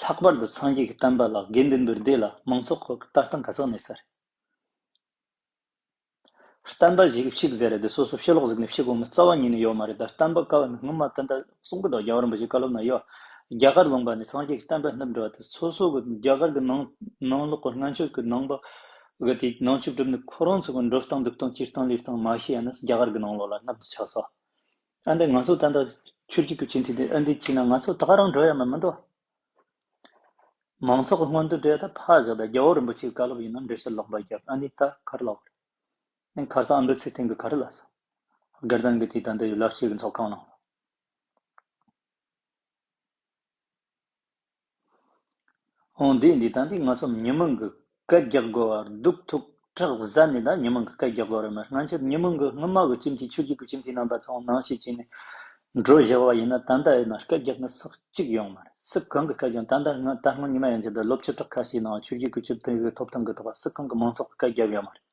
ལྷག་པར་དུ་སངས་རྒྱས་ཀྱི་བསྟན་པ་ལ་དགེ་འདུན་པའི་སྡེ་ལ་མང་ཚོགས་ཀྱི་ལྟ་སྟངས་ག་ཚོད་གནས་ས་རེད། བསྟན་པ་ཞིག་ཞིག་ཟེར་རེད་དེ་སོ་སོ་ཕྱི་ལོགས་ཟིག་ནས་ཕྱི་གོང་མ་རྩ་བ་ཉིད་ནས་ཡོད་མ་རེད། ད་བསྟན་པ་ཀ་བ་ནས་སྔོན་མ་ད་ལྟ་གསུང་གི་འདུག་རྒྱལ་བ་རིན་པོ་ཆེ་བཀའ་སློབ་ན་ཡོད། རྒྱ་གར་ལུང་པ་ནས་སངས་རྒྱས་ཀྱི་བསྟན་པ་བསྣུབས་འགྲོ་བ་དེ་སོ་སོ་གི་རྒྱ་གར་གྱི་ནང་ནང་ལོགས་ཀྱི་སྔོན་ཆད་ཀྱི་ནང་པ་གི་དེ་ནང་ཆོས་སྒྲུབ་ནི་ཁོ་རང་ཚོ་གི་འགྲོ་སྟངས་འདུག་སྟངས་སྐྱིད་སྟངས་ལུས་སྟངས་མ་ཤེས་ཡ་ན་རྒྱ་གར་གྱི་ནང་ལོགས་ལ་བསྣུབས་ཏེ་ཆགས་སོ། ཨ་འདི་ང་ཚོ་ད་ལྟ་ཆོས་བརྒྱུད་ཀྱི་སྤྱི་འཐུས་དེ་ཨ་འདི་བྱས་ན་ང་ཚོ་ད་ག་རང་འགྲོ་ཡ་མ་མི་འདུག་མང་ཚོགས་ཀྱི་སྔོན་དུ་འགྲོ་ཡ་ད་ཕར་བཞག་ད་རྒྱལ་བ་རིན་པོ་ཆེའི་བཀའ་སློབ་ཡིན་ན་འགྲེལ་བཤད་ལོག་པ་རྒྱབ། ཨ་ནི་ད་ག་རེ་ལབ་རེད། ནི་ཁ་སང་ཨ་མདོ་ཚེ་བརྟན་གྱིས་ག་རེ་ལབ་སོང་། དགའ་ལྡན་གྱི་དེ་ད་འདི་ཡི་ལབ་བྱེད་ཀྱི་ཚོགས་ཁང་ནང་། འོ་འདི་འདི་ད་འདི་ང་ཚོ་མི་མང་གི་སྐད་རྒྱག་དགོས་པ་སྡུག་ཐུག་དྲག་ཟ་ནས་ད་མི་མང་གི་སྐད་རྒྱག་དགོས་རེད་མ། སྔ་ཕྱིར་མི་མང་གི་སྔོན་མ་གི་སྤྱི་འཐུས་ཆོས་བརྒྱུད་ཀྱི་སྤྱི་འཐུས་རྣམ་པ་ཚང་ནང་བཞིན་བྱས་ནས་འགྲོ་བཞག་པ་ཡིན་ན་ད་ལྟ་ཡིན་ན་སྐད་རྒྱག་ནི་སུ་གཅིག་ཡོང་མ་རེད། སུ་གང་གི་སྐད་རྒྱག་ད་ལྟ་སྔ་ད་སྔོན་ཉི་མ་ཡན་ཆད་ད་ལོ་བཅུ་ཕྲག་ཁ་ཤས་ནང་ཆོས་བརྒྱུད་ཀྱི་སྤྱི་འཐུས་ཀྱི་ཐོབ་ཐང་གི་ཐོག་སུ་གང་གི་མང་ཚོགས་ཀྱི་སྐད་རྒྱབ་ཡོད་མ་རེད།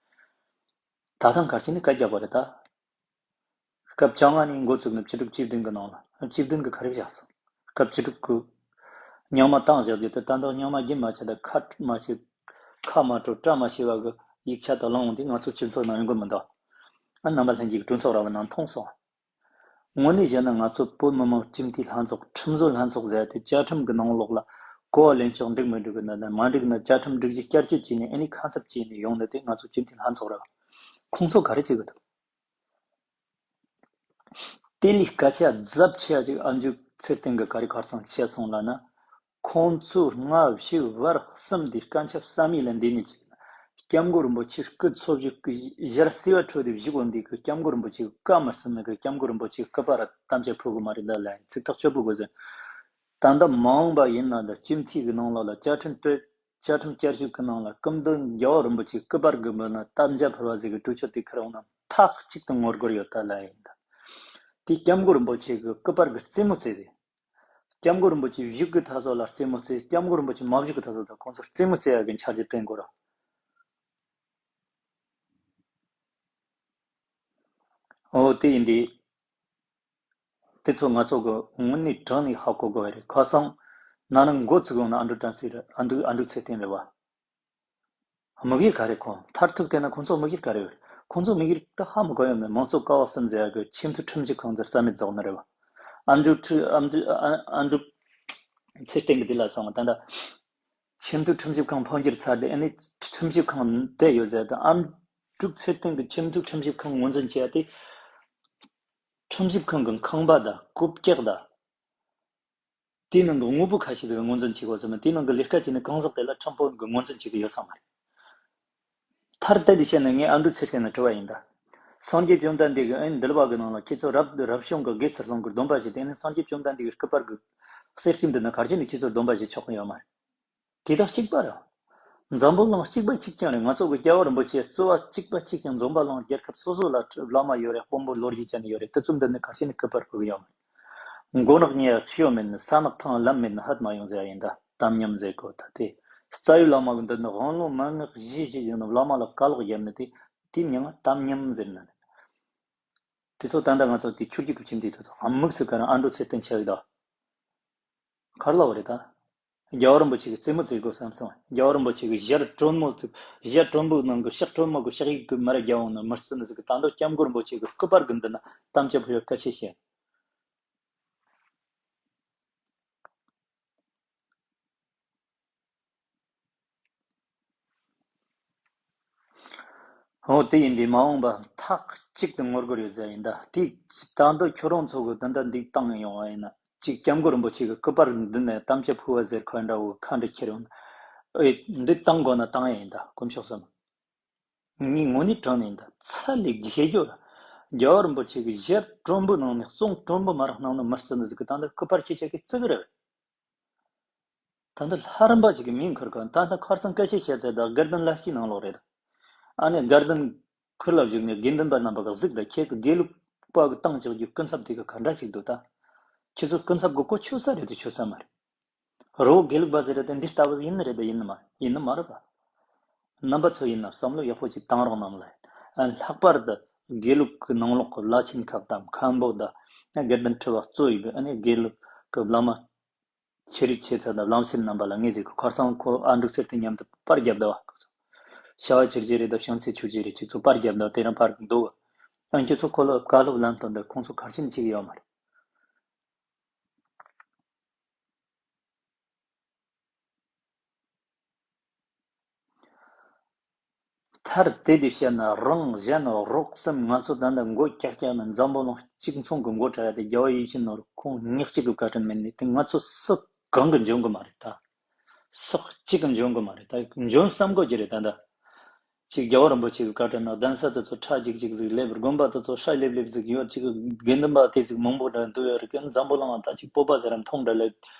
ད་ཐེངས་གལ་ཆེ་ནི་སྐད་རྒྱག་པ་རེད་ད། སྐབས་བཅོ་ལྔ་ནས་འགོ་བཙུགས་ནས་བཅུ་དྲུག་བཅུ་བདུན་གི་ནང་ལ། བཅུ་བདུན་གི་ག་རེ་བཞག་སོང་། སྐབས་བཅུ་དྲུག་གི་རྙིང་མ་བཏང་བཞག་རྒྱུ་དེ་ད་དུང་རྙིང་མ་རྒྱུན་མ་ཆད་དེ་ཁ་མ་ཕྱེ། ཁ་མ་གྲོལ་སྐྲ་མ་ཕྱེ་བ་གི་ཡིག་ཆ་དང་བླངས་འོང་དུས་ང་ཚོ་སྤྱི་ཚོགས་ནང་ཡོང་གི་མི་འདུག་ཨ་རྣམ་པ་ལྷན་རྒྱས་ཀྱི་གྲོས་ཚོགས་ར་བ་ནང་མཐོང་སོང་། དངོས་གནས་བཤད་ན་ང་ཚོ་བོད་མི་མང་སྤྱི་འཐུས་ལྷན་ཚོགས་ཁྲིམས་བཟོ་ལྷན་ཚོགས་ཟེར་ཡ་དེ་བཅའ་ཁྲིམས་ཀྱི་ནང་ལོགས་ལ་གོ་བ་ལེན་ཆོག་འགྲིག་མི་འགྲིག་གི་ན་ན་མ་འགྲིག་ན་བཅའ་ཁྲིམས་སྒྲིག་གཞི་བསྐྱར་བཅོས་བྱས་ནས་ཨ་ནི་ཁ་གསབ་བྱས་ནས་ཡོང་ནི་དེ་ང་ཚོ་སྤྱི་འཐུས་ལྷན་ཚོགས་ར་བ། ཁོང་ཚོ་ག་རེ་བྱེད་གི་འདུག་དེ་ལས་སྐད་ཆ་རྫབ་ཆེ་བ་ཅིག་ཨ་མཆོག་ཚེ་བརྟན་གྱིས་ག་རེ་ཁ་སང་བཤད་སོང་ལབ་ན། ཁོང་ཚོས་སྔ་ཕྱི་བར་གསུམ་དེ་སྐད་ཆ་བསམ་ཡས་ལ་འདི་ནས་ཅིག་སྐྱབས་མགོན་རིན་པོ་ཆེ་སྐུ་འཚོ་བཞུགས་ཀྱི་ཞལ་བསིལ་བ་འཕྲོད་དེ་བཞུགས་འོང་དུས་ཀྱི་སྐྱབས་མགོན་རིན་པོ་ཆེ་བཀའ་མ་ཟིན་ནི་གི་སྐྱབས་མགོན་རིན་པོ་ཆེ་སྐུ་པར་དམ་བཅའ་ཕུལ་གི་མ་རེད་ལ་ལབ་ཡིན། ཚིག་ཐག་ཆོད་པོ་དགོས་ཟེར། ད་ལྟ་མ་འོངས་པ་ཡིན་ན་ད་སྤྱི་འཐུས་ཀྱི་ནང་ལོགས་ལ་བཅའ་ཁྲིམས་བཀྲ- བཅའ་ཁྲིམས་བསྐྱར་བཅོས་ཀྱི་ནང་ལ་སྐུ་མདུན་རྒྱལ་བ་རིན་པོ་ཆེ་སྐུ་པར་གྱི་མདུན་ན་དམ་བཅའ་ཕུལ་བ་ཟེར་གྱི་གྲོས་ཆོད་དེ་ཁུར་འོང་ན་མཐའ་གཅིག་ཏུ་ངོ་རྒོལ་ཡོད་ད་ལབ་ཡིན་ད། དེ་སྐྱབས་མགོན་རིན་པོ་ཆེ་གི་སྐུ་པར་གྱི་རྩེད་མོ་རྩེ་ཟེར། སྐྱབས་མགོན་རིན་པོ་ཆེ་བཞུགས་ཀྱི་ཐ་ཚོ་ལ་རྩེད་མོ་རྩེ། སྐྱབས་མགོན་རིན་པོ་ཆེ་མ་བཞུགས་ཀྱི་ཐ་ཚོ་དང་ཁོང་ཚོ་རྩེད་མོ་རྩེ་ཡ་གི་འཆར་གཞི་བཏིང་དགོས་ར། འོ་དེ་ཡིན་དེ། དེ་ཚོ་ང་ཚོ་གི་དངོས་གནས་དྲང་ནས་ཧ་གོ་དགོས་པ་རེད། ཁ་སང་ན་ནིང་འགོ་བཙུགས་ཡོང་ན་ཨ་འབྲུག་དྲན་སྲིད་རེད། ཨ་འབྲུག་ཨ་འབྲུག་ཚེ་བརྟན་རེད་བ། དམིགས་ཡུལ་ག་རེ། ཁོང་མཐར་ཐུག་བལྟས་ན་ཁོང་ཚོ་དམིགས་ཡུལ་ག་རེ་ཡོད་རེད། ཁོང་ཚོ་དམིགས་ཡུལ་ད་ཧ་མི་གོ་ཡོད་མེད། མང་གཙོ་ཀ་བ་གསུམ་ཟེར་ཡ་གི་ཆེས་མཐོའི་ཁྲིམས་ཞིབ་ཁང་ཚོ་རྩ་མེད་རྫོགས་ནི་རེད་བ། ཨ་འབྲུག་ཁྲི- ཨ་འབྲུག་ཨ- ཨ་འབྲུག་ཚེ་བརྟན་གི་དེ་ལ་སོང་བ་ད་ལྟ། ཆེས་མཐོའི་ཁྲིམས་ཞིབ་ཁང་འཕོ་འགྱུར་ཚར་ཏེ་ཨ་ནི་ཁྲིམས་ཞིབ་ཁང་བསྡད་ཡོད་ཟེར་ད། ཨ་འབྲུག་ཚེ་བརྟན་གི་ཆེས་མཐོའི་ཁྲིམས་ཞིབ་ཁང་ངོས་འཛིན་བྱས་ཏེ། ཁྲིམས་ཞིབ་ཁང་གི་ཁང་པ་དང་གོ་བཀྱག་དང་། དེའི་ནང་གི་དངོས་པོ་ཁ་ཤས་ཟིག་ངོས་འཛིན་བྱེད་དགོས་ཟེར་ན། དེའི་ནང་གི་ལས་ཀ་བྱེད་ནི་གང་ཟག་དེ་ལ་ཁྲིམས་དཔོན་གྱིས་ངོས་འཛིན་བྱེད་ཀྱི་ཡོད་ས་མ་རེད། མཐར་གཏད་དེ་བཤད་ན་ངས་ཨ་འབྲུག་ཚེ་བརྟན་ལ་དྲི་བ་ཡིན་ད། སངས་རྒྱས་བཅོམ་ལྡན་འདས་ཀྱིས་ཨ་ནི་འདུལ་བ་གི་ནང་ལ་ཁྱེད་ཚོ་རབ་རབ་བྱུང་གི་དགེ་ཚུལ་སློང་གི་སྡོམ་པ་བཞེས་ཏེ། ཨ་ནི་སངས་རྒྱས་བཅོམ་ལྡན་འདས་ཀྱི་སྐུ་པར་གྱི་གསེར་སྐྱེམས་འདི་ན་གར་བྱས་ནས་ཁྱེད་ཚོ་སྡོམ་པ་བཞེས་ཆོག་གི་ཡོད་མ་རེད། དེ་དག་གཅིག་པ་རེད། འཛམ་བུ་གླིང་གཅིག་པ་གཅིག་རྐྱང་རེད། ང་ཚོ་གི་རྒྱལ་བ་རིན་པོ་ཆེ་རྩ་བ་གཅིག་པ་གཅིག་རྐྱང་འཛོམས་པ་གླིང་རྒྱལ་ཁབ་སོ་སོ་ལ་བླ་མ་ཡོད་རེད། དཔོན་པོ་ལོ་རྒྱུས་ཅན་ཡོད་རེད། དེ་ཚོ་འདི་ནི་གར་བྱས་ནས་སྐུ་པར་ཕུལ་གི་ཡོད་མ་རེད། མགོ་ནག་ཉལ་ཡག་ཤི་ཡོད་མེད་ནི། ས་ནག་ཐང་ལམ་མེད་ནི་ཧད་མ་ཡོང་ཟེར་ཡ་ཡིན་ད། དམ་ཉམས་ཟེར་གོ་ད་དེ། རྩ་བའི་བླ་མ་གི་འདི་ནི་དབང་ལུང་མན་ངག་བཞི་བཞི་ཡོད་ནི་བླ་མ་ལ་བཀའ་ལོག་བརྒྱབ་ནི་དེ། དེ་མྱིང་ང་དམ་ཉམས་ཟེར་ནི། དེ་ཚོ་ད་ལྟ་ང་ཚོ་དེ་ཆོས་བརྒྱུད་ཀྱི་ཁྱིམ་དེ་དེ་ཚོ་དམིགས་སུ་བཀར་ན་ཨ་འབྲུག་ཚེ་བརྟན་ཆགས་ཡོད་ད། གར་ལ་བ་རེད་ད། རྒྱལ་བ་རིན་པོ་ཆེ་གི་རྩེད་མོ་རྩེ་དགོས་བསམ་སོང་། རྒྱལ་བ་རིན་པོ་ཆེ་གི་ཞལ་དྲོན་མོ་ཚུགས། ཞལ་དྲོན་པོའི་ནང་གི་ཕྱག་དྲོན་མོ་གི་ཕྱག་ཡིག་གི་མར་རྒྱབ་འོང་ན་མི་རྩི་ནི་ཟིག་གི་ད་དུང་སྐྱབས་མགོན་རིན་པོ་ཆེ་གི་སྐུ་པར་གི་མདུན་ན་དམ་བཅའ་ཕུལ་བའི་སྐད་ཆ་བཤད། འོ་དེ་ཡིན་དུས་མ་འོངས་པ་མཐའ་གཅིག་ཏུ་ངོ་རྒོལ་ཡོད་ཟེར་ཡིན་ད། དེ་ད་འདི་ཁྱོད་རང་ཚོ་གི་ད་ལྟ་འདི་བཏང་ཡོང་བ་ཡིན་ན། གཅིག་སྐྱབས་མགོན་རིན་པོ་ཆེ་གི་སྐུ་པར་འདི་ནས་དམ་བཅའ་ཕུལ་བ་ཟེར་ཁོ་འདྲ་བོ་ཁ་འདྲ་ཁྱེར་ཡོང་ན། ཨེ་འདི་བཏང་དགོས་ན་བཏང་ཡ་ཡིན་ད། དཀོན་མཆོག་གསུམ། ངས་དངོས་གནས་དྲང་ནས་ཡིན་ད། ཚ་ལས་རྒྱལ་རྒྱུ་ར། རྒྱལ་བ་རིན་པོ་ཆེ་གི་ཞལ་དྲོན་པོའི་ནང་ནས་གསུང་དྲོན་པོ་མར་གནང་ན་མི་རྩི་ནི་ཟིག་གི་ད་འདི་སྐུ་པར་ཁྱེད་ཅག་གིས་བརྩི་གི་རེད། ད་ལྟ་ལྷ་རམས་པ་ཅིག་གི་མིང་ཁུར་ག་ད་ལྟ་ཁར་སང་སྐད་ཆ་བཤད་ཚད་ད་དགའ་ལྡན་ལ་སྤྱིའི་ནང་ལོགས་རེད། ཨ་ནེ་དགའ་ལྡན་ཁུལ་ལ་བཞུགས་ནས་དགེ་འདུན་པ་རྣམ་པ་ག་གཟིགས་ད། ཁྱེད་ཀྱི་དགེ་ལུགས་པ་གི་བཏང་བཅུག་རྒྱུ་སྐུ་ཚབ་དེ་ག་ག་འདྲ་ཅིག་འདུག་ད། ཁྱེད་ཚོ་སྐུ་ཚབ་གི་གོ་ཆོད་ས་རེད་དེ་ཆོད་ས་མ་རེད། རི་བོ་དགེ་ལུགས་པ་ཟེར་རེད་དེ་འདི་ལྟ་བུ་ཡིན་ནི་རེད་ད་ཡིན་ནི་མ་ཡིན་ནི་མ་རེད་པ། རྣམ་པ་ཚོ་ཡིན་ན་བསམ་བློ་ཡག་པོ་ཅིག་བཏང་རོགས་གནང་ལ། ཨ་ལྷག་པར་དུ་དགེ་ལུགས་ཀྱི་ནང་ལོགས་ཀྱི་བླ་ཆེན་ཁག་དང་མཁན་པོ་དང་དགེ་ལྡན་ཁྲི་པ་གཙོ་ཡིན་པའི་ཨ་ནེ་དགེ་ལུགས་ཀྱི་བླ་མ། ཆེ་རིགས་ཆེ་ཚད་དང་བླ་ཆེན་རྣམ་པ་ལ་ངས་ཟེར་གི། ཁར་སང་ཁོ་ཨ་འབྲུག་ཚེ་བརྟན་མཉམ་དུ་པར་བརྒྱབ་ད་བ། བྱ་བ་ཆེར་རྗེ་རེད་དང་བྱང་ཚེ་ཆོས་རྗེ་རེད། ཁྱེད་ཚོ་པར་བརྒྱབ་ད་དེ་རིང་པར་འདུག་ཨ་ཁྱེད་ཚོ་ཁོ་ལ་བཀའ་སློབ་ལན་སྟོན་ད་ཁོང་ཚོ་གར་ཕྱིན་ཅིག་ཡོད་མ་རེད། མཐར་དེ་དེ་བཤད་ན་རང་གཞན་རོགས་གསུམ་ང་ཚོ་ད་ལྟ་མགོ་ཀྱག་ཀྱག་ནས་འཛམ་བུ་གླིང་གཅིག་མཚུངས་ཀྱི་མགོ་བྲ་ཡ་དེ་རྒྱལ་བ་ཡིད་བཞིན་ནོར་བུ་ཁོང་ཉག་གཅིག་གི་བཀའ་དྲིན་མེད་ནས་དེ་ང་ཚོ་སུ་གང་གི་འཇོན་གི་མ་རེད་ད། སུ་གཅིག་གི་འཇོན་གི་མ་རེད་ད། འཇོན་བསམ་དགོས་ཀྱི་རེད་ད་ལྟ། གཅིག་རྒྱལ་བ་རིན་པོ་ཆེ་གི་བཀའ་དྲིན་ན་གདན་ས་དེ་ཚོ་ཁྲ་ལྗིག་ལྗིག་ཟིག་སླེབས། དགོན་པ་དེ་ཚོ་ཧྲ་ལེབ་ལེབ་ཟིག་ཡོད། གཅིག་དགེ་འདུན་པ་དེ་ཟིག་མང་པོ་འདྲ་འདུག་ཡོད་རེད་གི། འཛམ་བུ་གླིང་ད་གཅིག་སྤོབས་པ་ཟེར་རམ་མཐོང་འདྲ་ལ་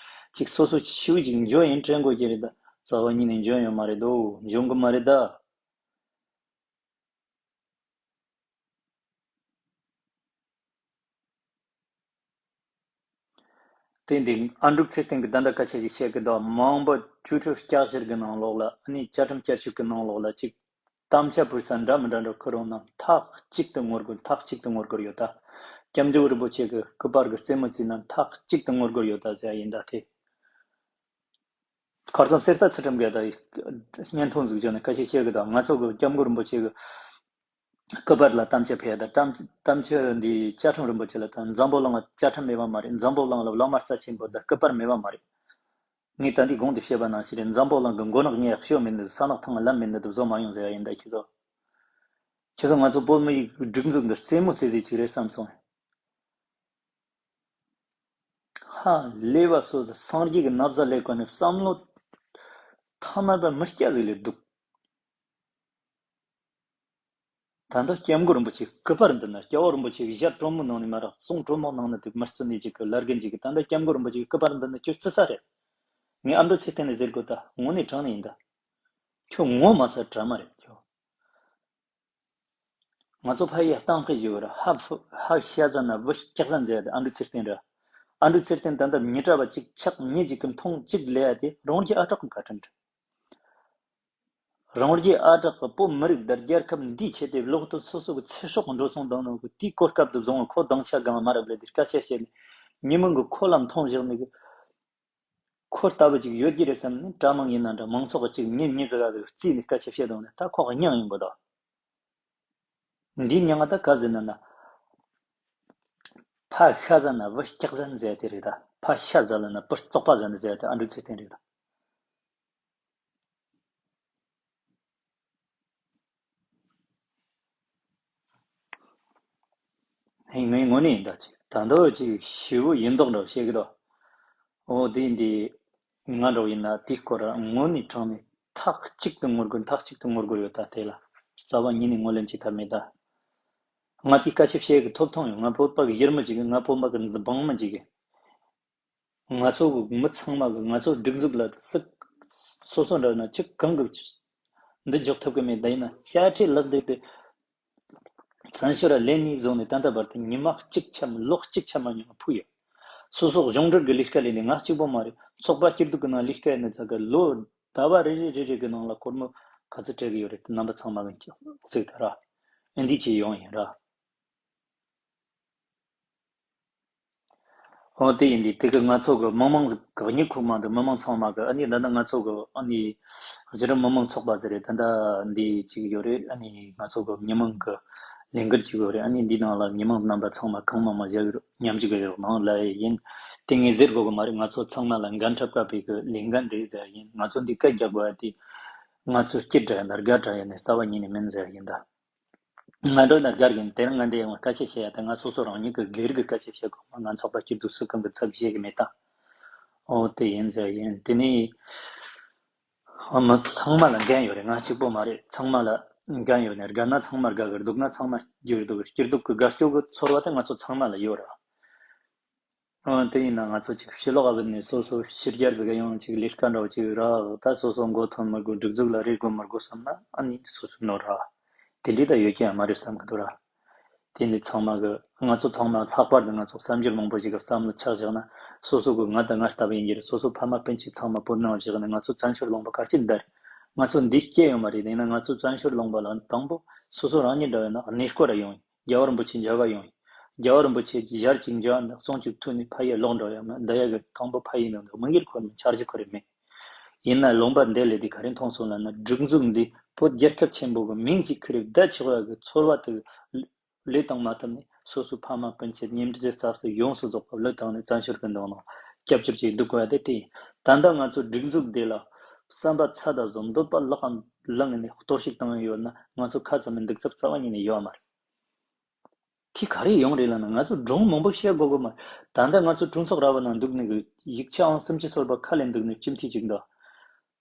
གཅིག་སོ་སོ་ཆེ་བོ་ཅིག་འཇོན་ཡིན་དྲན་དགོས་ཀྱི་རེད་ད། རྩ་བ་ཉིད་ནས་འཇོན་ཡོད་མ་རེད་དོ། འཇོན་གི་མ་རེད་ད། དེ་འདི་ཨ་འབྲུག་ཚེ་བརྟན་གྱི་ད་ལྟ་སྐད་ཆ་ཞིག་བཤད་གི་འདུག་མ་འོངས་པ་བཅུ་ཕྲག་བསྐྱར་ཞིབ་གི་ནང་ལོགས་ལ་ཨ་ནི་བཅའ་ཁྲིམས་བསྐྱར་བཅོས་གི་ནང་ལོགས་ལ་ཅིག་དམ་བཅའ་ཕུལ་ས་འདྲ་མི་འདྲ་འདྲ་ཁུར་འོང་ན་མཐའ་གཅིག་ཏུ་ངོ་རྒོལ་མཐའ་གཅིག་ཏུ་ངོ་རྒོལ་ཡོད་ད། སྐྱབས་མགོན་རིན་པོ་ཆེ་གི་སྐུ་པར་གི་རྩེད་མོ་རྩེས་ན་མཐའ་གཅིག་ཏུ་ངོ་རྒོལ་ཡོད་ད་ཟེར་ཡ་ཡིན་ད་དེ། ཁར་ཙམ་གསེར་རྟ་ཚུལ་ཁྲིམས་གིས་ད་བརྙན་ཐུང་ཟིག་བརྗོད་ནས་སྐད་ཆ་བཤད་གི་ད། ང་ཚོ་གི་སྐྱབས་མགོན་རིན་པོ་ཆེ་གི་སྐུ་པར་ལ་དམ་བཅའ་ཕེབས་ཡ་ད། དམ་དམ་བཅའ་འདི་བཅའ་ཁྲིམས་རིན་པོ་ཆེ་ལ་ད་འཛམ་བུ་གླིང་ལ་བཅའ་ཁྲིམས་མེད་པ་མ་རེད། འཛམ་བུ་གླིང་ལ་བླ་མ་རྩ་ཆེན་པོ་ད་སྐུ་པར་མེད་པ་མ་རེད། ངས་ད་འདི་གོང་དུ་བཤད་པ་ནང་བཞིན་རེད། འཛམ་བུ་གླིང་གི་མགོ་ནག་ཉལ་ཤོ་མེད་འདི་ས་ནག་ཐང་ལམ་མེད་འདི་དུ་བཟོ་མ་ཡོང་ཟེར་ཡ་ཡིན་ད་ཁྱེད་ཚོ། ཁྱེད་ཚོ་ང་ཚོ་བོད་མི་ཡི་སྒྲིག་འཛུགས་འདི་རྩེད་མོ་རྩེ་ཟིག་ཅིག་རེད་བསམ་སོང་། ཧ་ལས་པ་སོ་སོ་སངས་རྒྱས་ཀྱི་ན་བཟའ་ལས་གོ་ནས་བསམ་བློ་ཐ་མལ་པ་མི་སྐྱ་ཟིག་ལས་སྡུག། ད་ལྟ་སྐྱབས་མགོན་རིན་པོ་ཆེའི་སྐུ་པར་འདི་ན་སྐྱབས་མགོན་རིན་པོ་ཆེ་གི་ཞལ་དྲོན་མོ་ནང་ནས་མ་རག་གསུང་དྲོན་མོ་ནང་ནས་དེ་མི་བརྩི་ནས་ཅིག་གི་ལར་གན་ཅིག་གི། ད་ལྟ་སྐྱབས་མགོན་རིན་པོ་ཆེ་གི་སྐུ་པར་འདི་ན་ཁྱོད་བརྩི་ས་རེད། ངས་ཨ་མདོ་ཚེ་བརྟན་ལ་ཟེར་དགོས་ད། དངོས་གནས་དྲང་གནས་ཡིན་ད། ཁྱོད་ངོ་མ་ཚ་དྲ་མ་རེད་ཁྱོད། ང་ཚོ་ཕ་ཡི་གཏམ་དཔེ་ཞིག་ཡོད་ར། ཧ་ཧ་ཤ་ཟ་ན་བུ་སྐྱག་ཟ་མཛད་དེ་ཨ་འབྲུ་ཚེ་བརྟན་ར། ཨ་འབྲུ་ཚེ་བརྟན་ད་ལྟ་མི་གྲྭ་བ་གཅིག་ཆག་མི་གཅིག་གི་མཐོང་གཅིག་ལས་ཡ་དེ་རང་རྒྱལ་ཨ་གྲགས་གི་བཀའ་དྲིན་རེད། རང་རྒྱལ་ཨ་གྲགས་ཀྱི་བོད་མི་རིགས་དང་རྒྱལ་ཁབ་འདིའི་ཆེད་དུ་ལོག་སྟེ་སོ་སོ་གི་ཚེ་སྲོག་འགྲོ་སོང་བཏང་ནོ་གི་དེའི་གོ་སྐབས་དུ་བཟུང་བ། ཁོ་སྡང་ཆ་སྒང་མ་རབས་ལས་དེ་སྐད་ཆ་བཤད་ནས་ཉི་མ་གི་ཁོ་ལ་མཐོང་བཞག་ནས་གི། ཁོ་ལྟ་བུ་ཅིག་ཡོད་ཀྱི་རེད་བསམ་ནས་དྲ་མང་ཡིན་ན་འདྲ་མང་ཚོགས་ཀྱི་ཅིག་ཉིན་གཉིས་ཙི་ག་ཟིག་རྩིས་ནས་སྐད་ཆ་བཤད་བཏང་ནས་ད་ཁོ་གི་མྱིང་ཡིན་དགོས་དོ། འདིའི་མྱིང་ང་ད་ག་ཟེར་ན་ན། ཕ་ཤ་ཟ་ན་བུ་སྐྱག་ཟ་ནི་ཟེར་དེ་རེད་ད། ཕ་ཤ་ཟ་ལ་ན་བུ་བཙོག་པ་ཟ་ནི་ཟེར་དེ་ཨ་འབྲུ་ཚེ་བརྟན་རེད་ད། ངའི་ངོས་ནས་ཡིན་ད་ཅིག་ད་འདོད་ཅིག་ཞེ་པོ་ཡིན་མདོག་འདྲ་བཤད་གི་དོ། འོ་དེ་འདི་ང་འདྲ་བོ་ཡིན་ན་དེའི་སྐོར་དངོས་གནས་དྲང་ནས་མཐའ་གཅིག་ཏུ་ངོ་རྒོལ་མཐའ་གཅིག་ཏུ་ངོ་རྒོལ་ཡོད་ད། དེ་ལ་རྩ་བ་ཉིད་ནས་ངོས་ལེན་བྱེད་ཐབས་མེད་ད། ང་དེའི་སྐད་ཆ་བཤད་གི་ཐོབ་ཐང་ཡོད། ང་བོད་པ་གི་ཡུལ་མི་ཅིག་གི། ང་བོད་པ་གི་འདི་འབངས་མི་ཅིག་གི། ང་ཚོ་གི་མི་ཚང་མ་གི་ང་ཚོ་སྒྲིག་འཛུགས་ལ་སྲིད་སོ་སོ་འདྲ་ན་ཅིག་གང་གི་འདི་འཇོག་ཐུབ་གི་མེད། ད་ཡིན་ན་དཔྱ་ཁྲལ་ལབ་བསྡད་དེ་བཙན་བྱོལ་ལ་ལེན་ནས་བཟུང་ནས་ད་ལྟ་བར་དུ་ཉི་མ་གཅིག་ཆ་མ་ལོ་གཅིག་ཆ་མ་ཉུང་བ་ཕུག་ཡོད། སོ་སོ་གཞུང་འབྲེལ་གི་ལས་ཀ་ལས་ནས་ང་གཅིག་པོ་མ་རེད། ཚོགས་པ་སྐྱིད་སྡུག་གི་ནང་ལས་ཀ་ཡིན་ན་ཚ་གི་ལོ་ཟླ་བ་རེ་རེ་རེ་རེ་གི་ནང་ལ་སྒོར་མོ་ག་ཚོད་སྤྲད་གི་ཡོད་རེད། རྣམ་པ་ཚང་མ་གི་གཟིགས་ད་ར། ཨེ་འདི་ཅི་ཡོང་ཡིན་ར། འོ་དེ་ཡིན་དུས་དེ་གི་ང་ཚོ་གི་མི་མང་གི་གཉིད་ཁུག་མ་འདུག་མི་མང་ཚང་མ་གི་ཨ་ནི་ད་ལྟ་ང་ཚོ་གི་ཨ་ནི་གཞི་རིམ་མི་མང་ཚོགས་པ་ཟེར་རེད། ད་ལྟ་འདི་ཅིག་ཡོད་རེད། ཨ་ནི་ང་ཚོ་གི་མི་མང་གི་ལས་འགུལ་ཅིག་ཡོད་རེད། ཨ་ནི་འདི་ནང་ལ་མི་མང་རྣམ་པ་ཚང་མ་གང་མང་མང་བཞག་གི་རེད། མཉམ་ཞུགས་གི་རེད་ནང་ལ་ཡིན། དེ་ངས་ཟེར་དགོས་གི་མ་རེད། ང་ཚོ་ཚང་མ་ལ་འགན་འཁྲི་བཀལ་བའི་གི་ལས་འགན་རེད་ཟེར་ཡིན། ང་ཚོ་འདི་སྐད་རྒྱག་དགོས་ཡ་དེ་ང་ཚོ་སྐྱིད་དྲགས་ཡིན་ན་དགའ་དྲགས་ཡིན་ནས་རྩ་བ་ཉིད་ནས་མིན་ཟེར་ཡིན་ད། ང་འགྲོ་ན་དགའ་གི་དེ་རིང་ང་འདི་ཡང་སྐད་ཆ་བཤད་ཡ་དེ་ང་སོ་སོ་རང་ཉིད་ཀྱི་སྒེར་གྱི་སྐད་ཆ་བཤད་དགོས་མ། ང་ཚོགས་པ་སྐྱིད་སྡུག་སུ་གང་གི་ཚབ་བྱེད་གི་མེད་ད། འོ་དེ་ཡིན་ཟེར་ཡིན། དེ་ནས་མི་ཚང་མ་ལ་འགན་ཡོད་རེད། ང་གཅིག་པོ་མ་རེད། ཚང་མ་ལ་འགན་ཡོད་ནས་དགའ་ན་ཚང་མ་དགའ་གི། སྡུག་ན་ཚང་མ་སྐྱིད་སྡུག་གི། སྐྱིད་སྡུག་གི་དགའ་སྐྱོ་གི་ཚོར་བ་དེ་ང་ཚོ་ཚང་མ་ལ་ཡོད་རེད། ཨ་དེ་ཡིན་ན་ང་ཚོ་ཅིག་ཕྱི་ལོགས་ཨ་བུད་ནས་སོ་སོ་ཕྱི་རྒྱལ་ཟིག་ག་ཡོང་ཅིག་ལས་ཀ་འདྲ་བོ་ཅིག་ར། ད་སོ་སོ་མགོ་ཐོན་མི་དགོས། སྒྲིག་འཛུགས་ལ་རེ་དགོས་མི་དགོས་བསམ་ན་ཨ་ནི་སོ་སོ་ནོར་ར། དེ་འདྲའི་ད་ཡོད་ཀྱི་ཡང་མ་རེད་བསམ་གི་འདུག་ར། དེ་འདི་ཚང་མ་གི་ང་ཚོ་ཚང་མ་ལྷག་པར་དུ་ང་ཚོ་གསར་འབྱོར་མང་པོ་ཞིག་གི་བསམ་བློ་ཆགས་བཞག་ན་སོ་སོ་གི་ང་དང་ང་ལྟ་བུ་ཡིན་གྱི་རེད། སོ་སོ་ཕ་མ་སྤུན་མཆེད་ཚང་མ་བོད་ནང་བཞག་ནས་ང་ཚོ་བཙན་བྱོལ་ལུང་པ་ག་ཅིག་འདར། ང་ཚོ་འདི་སྐྱེ་ཡོད་མ་རེད། ཡིན་ན་ང་ཚོ་བཙན་བྱོལ་ལུང་པ་ལ་དང་པོ་སོ་སོ་རང་ཉིད་འདྲ་བས་ན་གནས་སྐོར་ར་ཡོང་། རྒྱལ་བ་རིན་པོ་ཆེ་མཇལ་ག་ཡོང་། རྒྱལ་བ་རིན་པོ་ཆེ་ཞལ་གཅིག་མཇལ་ནས་གསུང་གཅིག་ཐོས་ནས་ཕ་ཡུལ་ལོག་འགྲོ་ཡ་མ་འདི་ཡ་གི་དང་པོ་ཕ་ཡུལ་ནང་དུ་མི་སྒེར་ཁོ་ནས་འཆར་གཞི་ཁོ་ནས་མེད། ཡིན་ན་ལུང་པ་འདི་ལས་དེ་ག་རེ་མཐོང་སོང་ལབ་ན་སྒྲིག་འཛུགས་འདི་བོད་རྒྱལ་ཁབ་ཆེན་པོ་གི་མིང་གཅིག་ཁུར་བསྡད་ཆོག་ཡ་གི་ཚོར་བ་དེ་ལས་བཏང་མ་ཐུབ་ནས་སོ་སོའི་ཕ་མ་སྤུན་མཆེད་ཉེ་འབྲེལ་ཚབ་སོགས་ཡོངས་སུ་རྫོགས་པ་བློས་བཏང་ནས་བཙན་བྱོལ་གི་འདུག་ནང་སྐྱབས་བཅོལ་གྱིས་སྡུག་གོ་ཡ་དེ་དེ་ཡིན། ད་ལྟ་ང་ཚོ་སྒྲིག་འཛུགས་འདི་ལ་བསམ་པ་ཚ་ད་བཟོ་འདོད་པ་ལག་ལང་ནས་གཏོར་བཤིག་བཏང་ཡོད་ན་ང་ཚོ་ཁ་ཙམ་མི་འདུག་ཚབ་རྩ་བ་ཉིད་ནས་ཡོད་མ་རེད། དེ་ག་རེ་ཡོང་རེད་ལབ་ན་ང་ཚོ་སྒྲུང་མང་པོ་བཤད་དགོས་གི་མ་རེད། ད་ལྟ་ང་ཚོ་གྲོས་ཚོགས་ར་བ་ནང་འདུག་ནི་གི་ཡིག་ཆ་ཨང་སུམ་ཅུ་སོ་བརྒྱད་ཁ་ལེན་འདུག་ནི་སྤྱི་འཐུས་གཅིག་འདུག་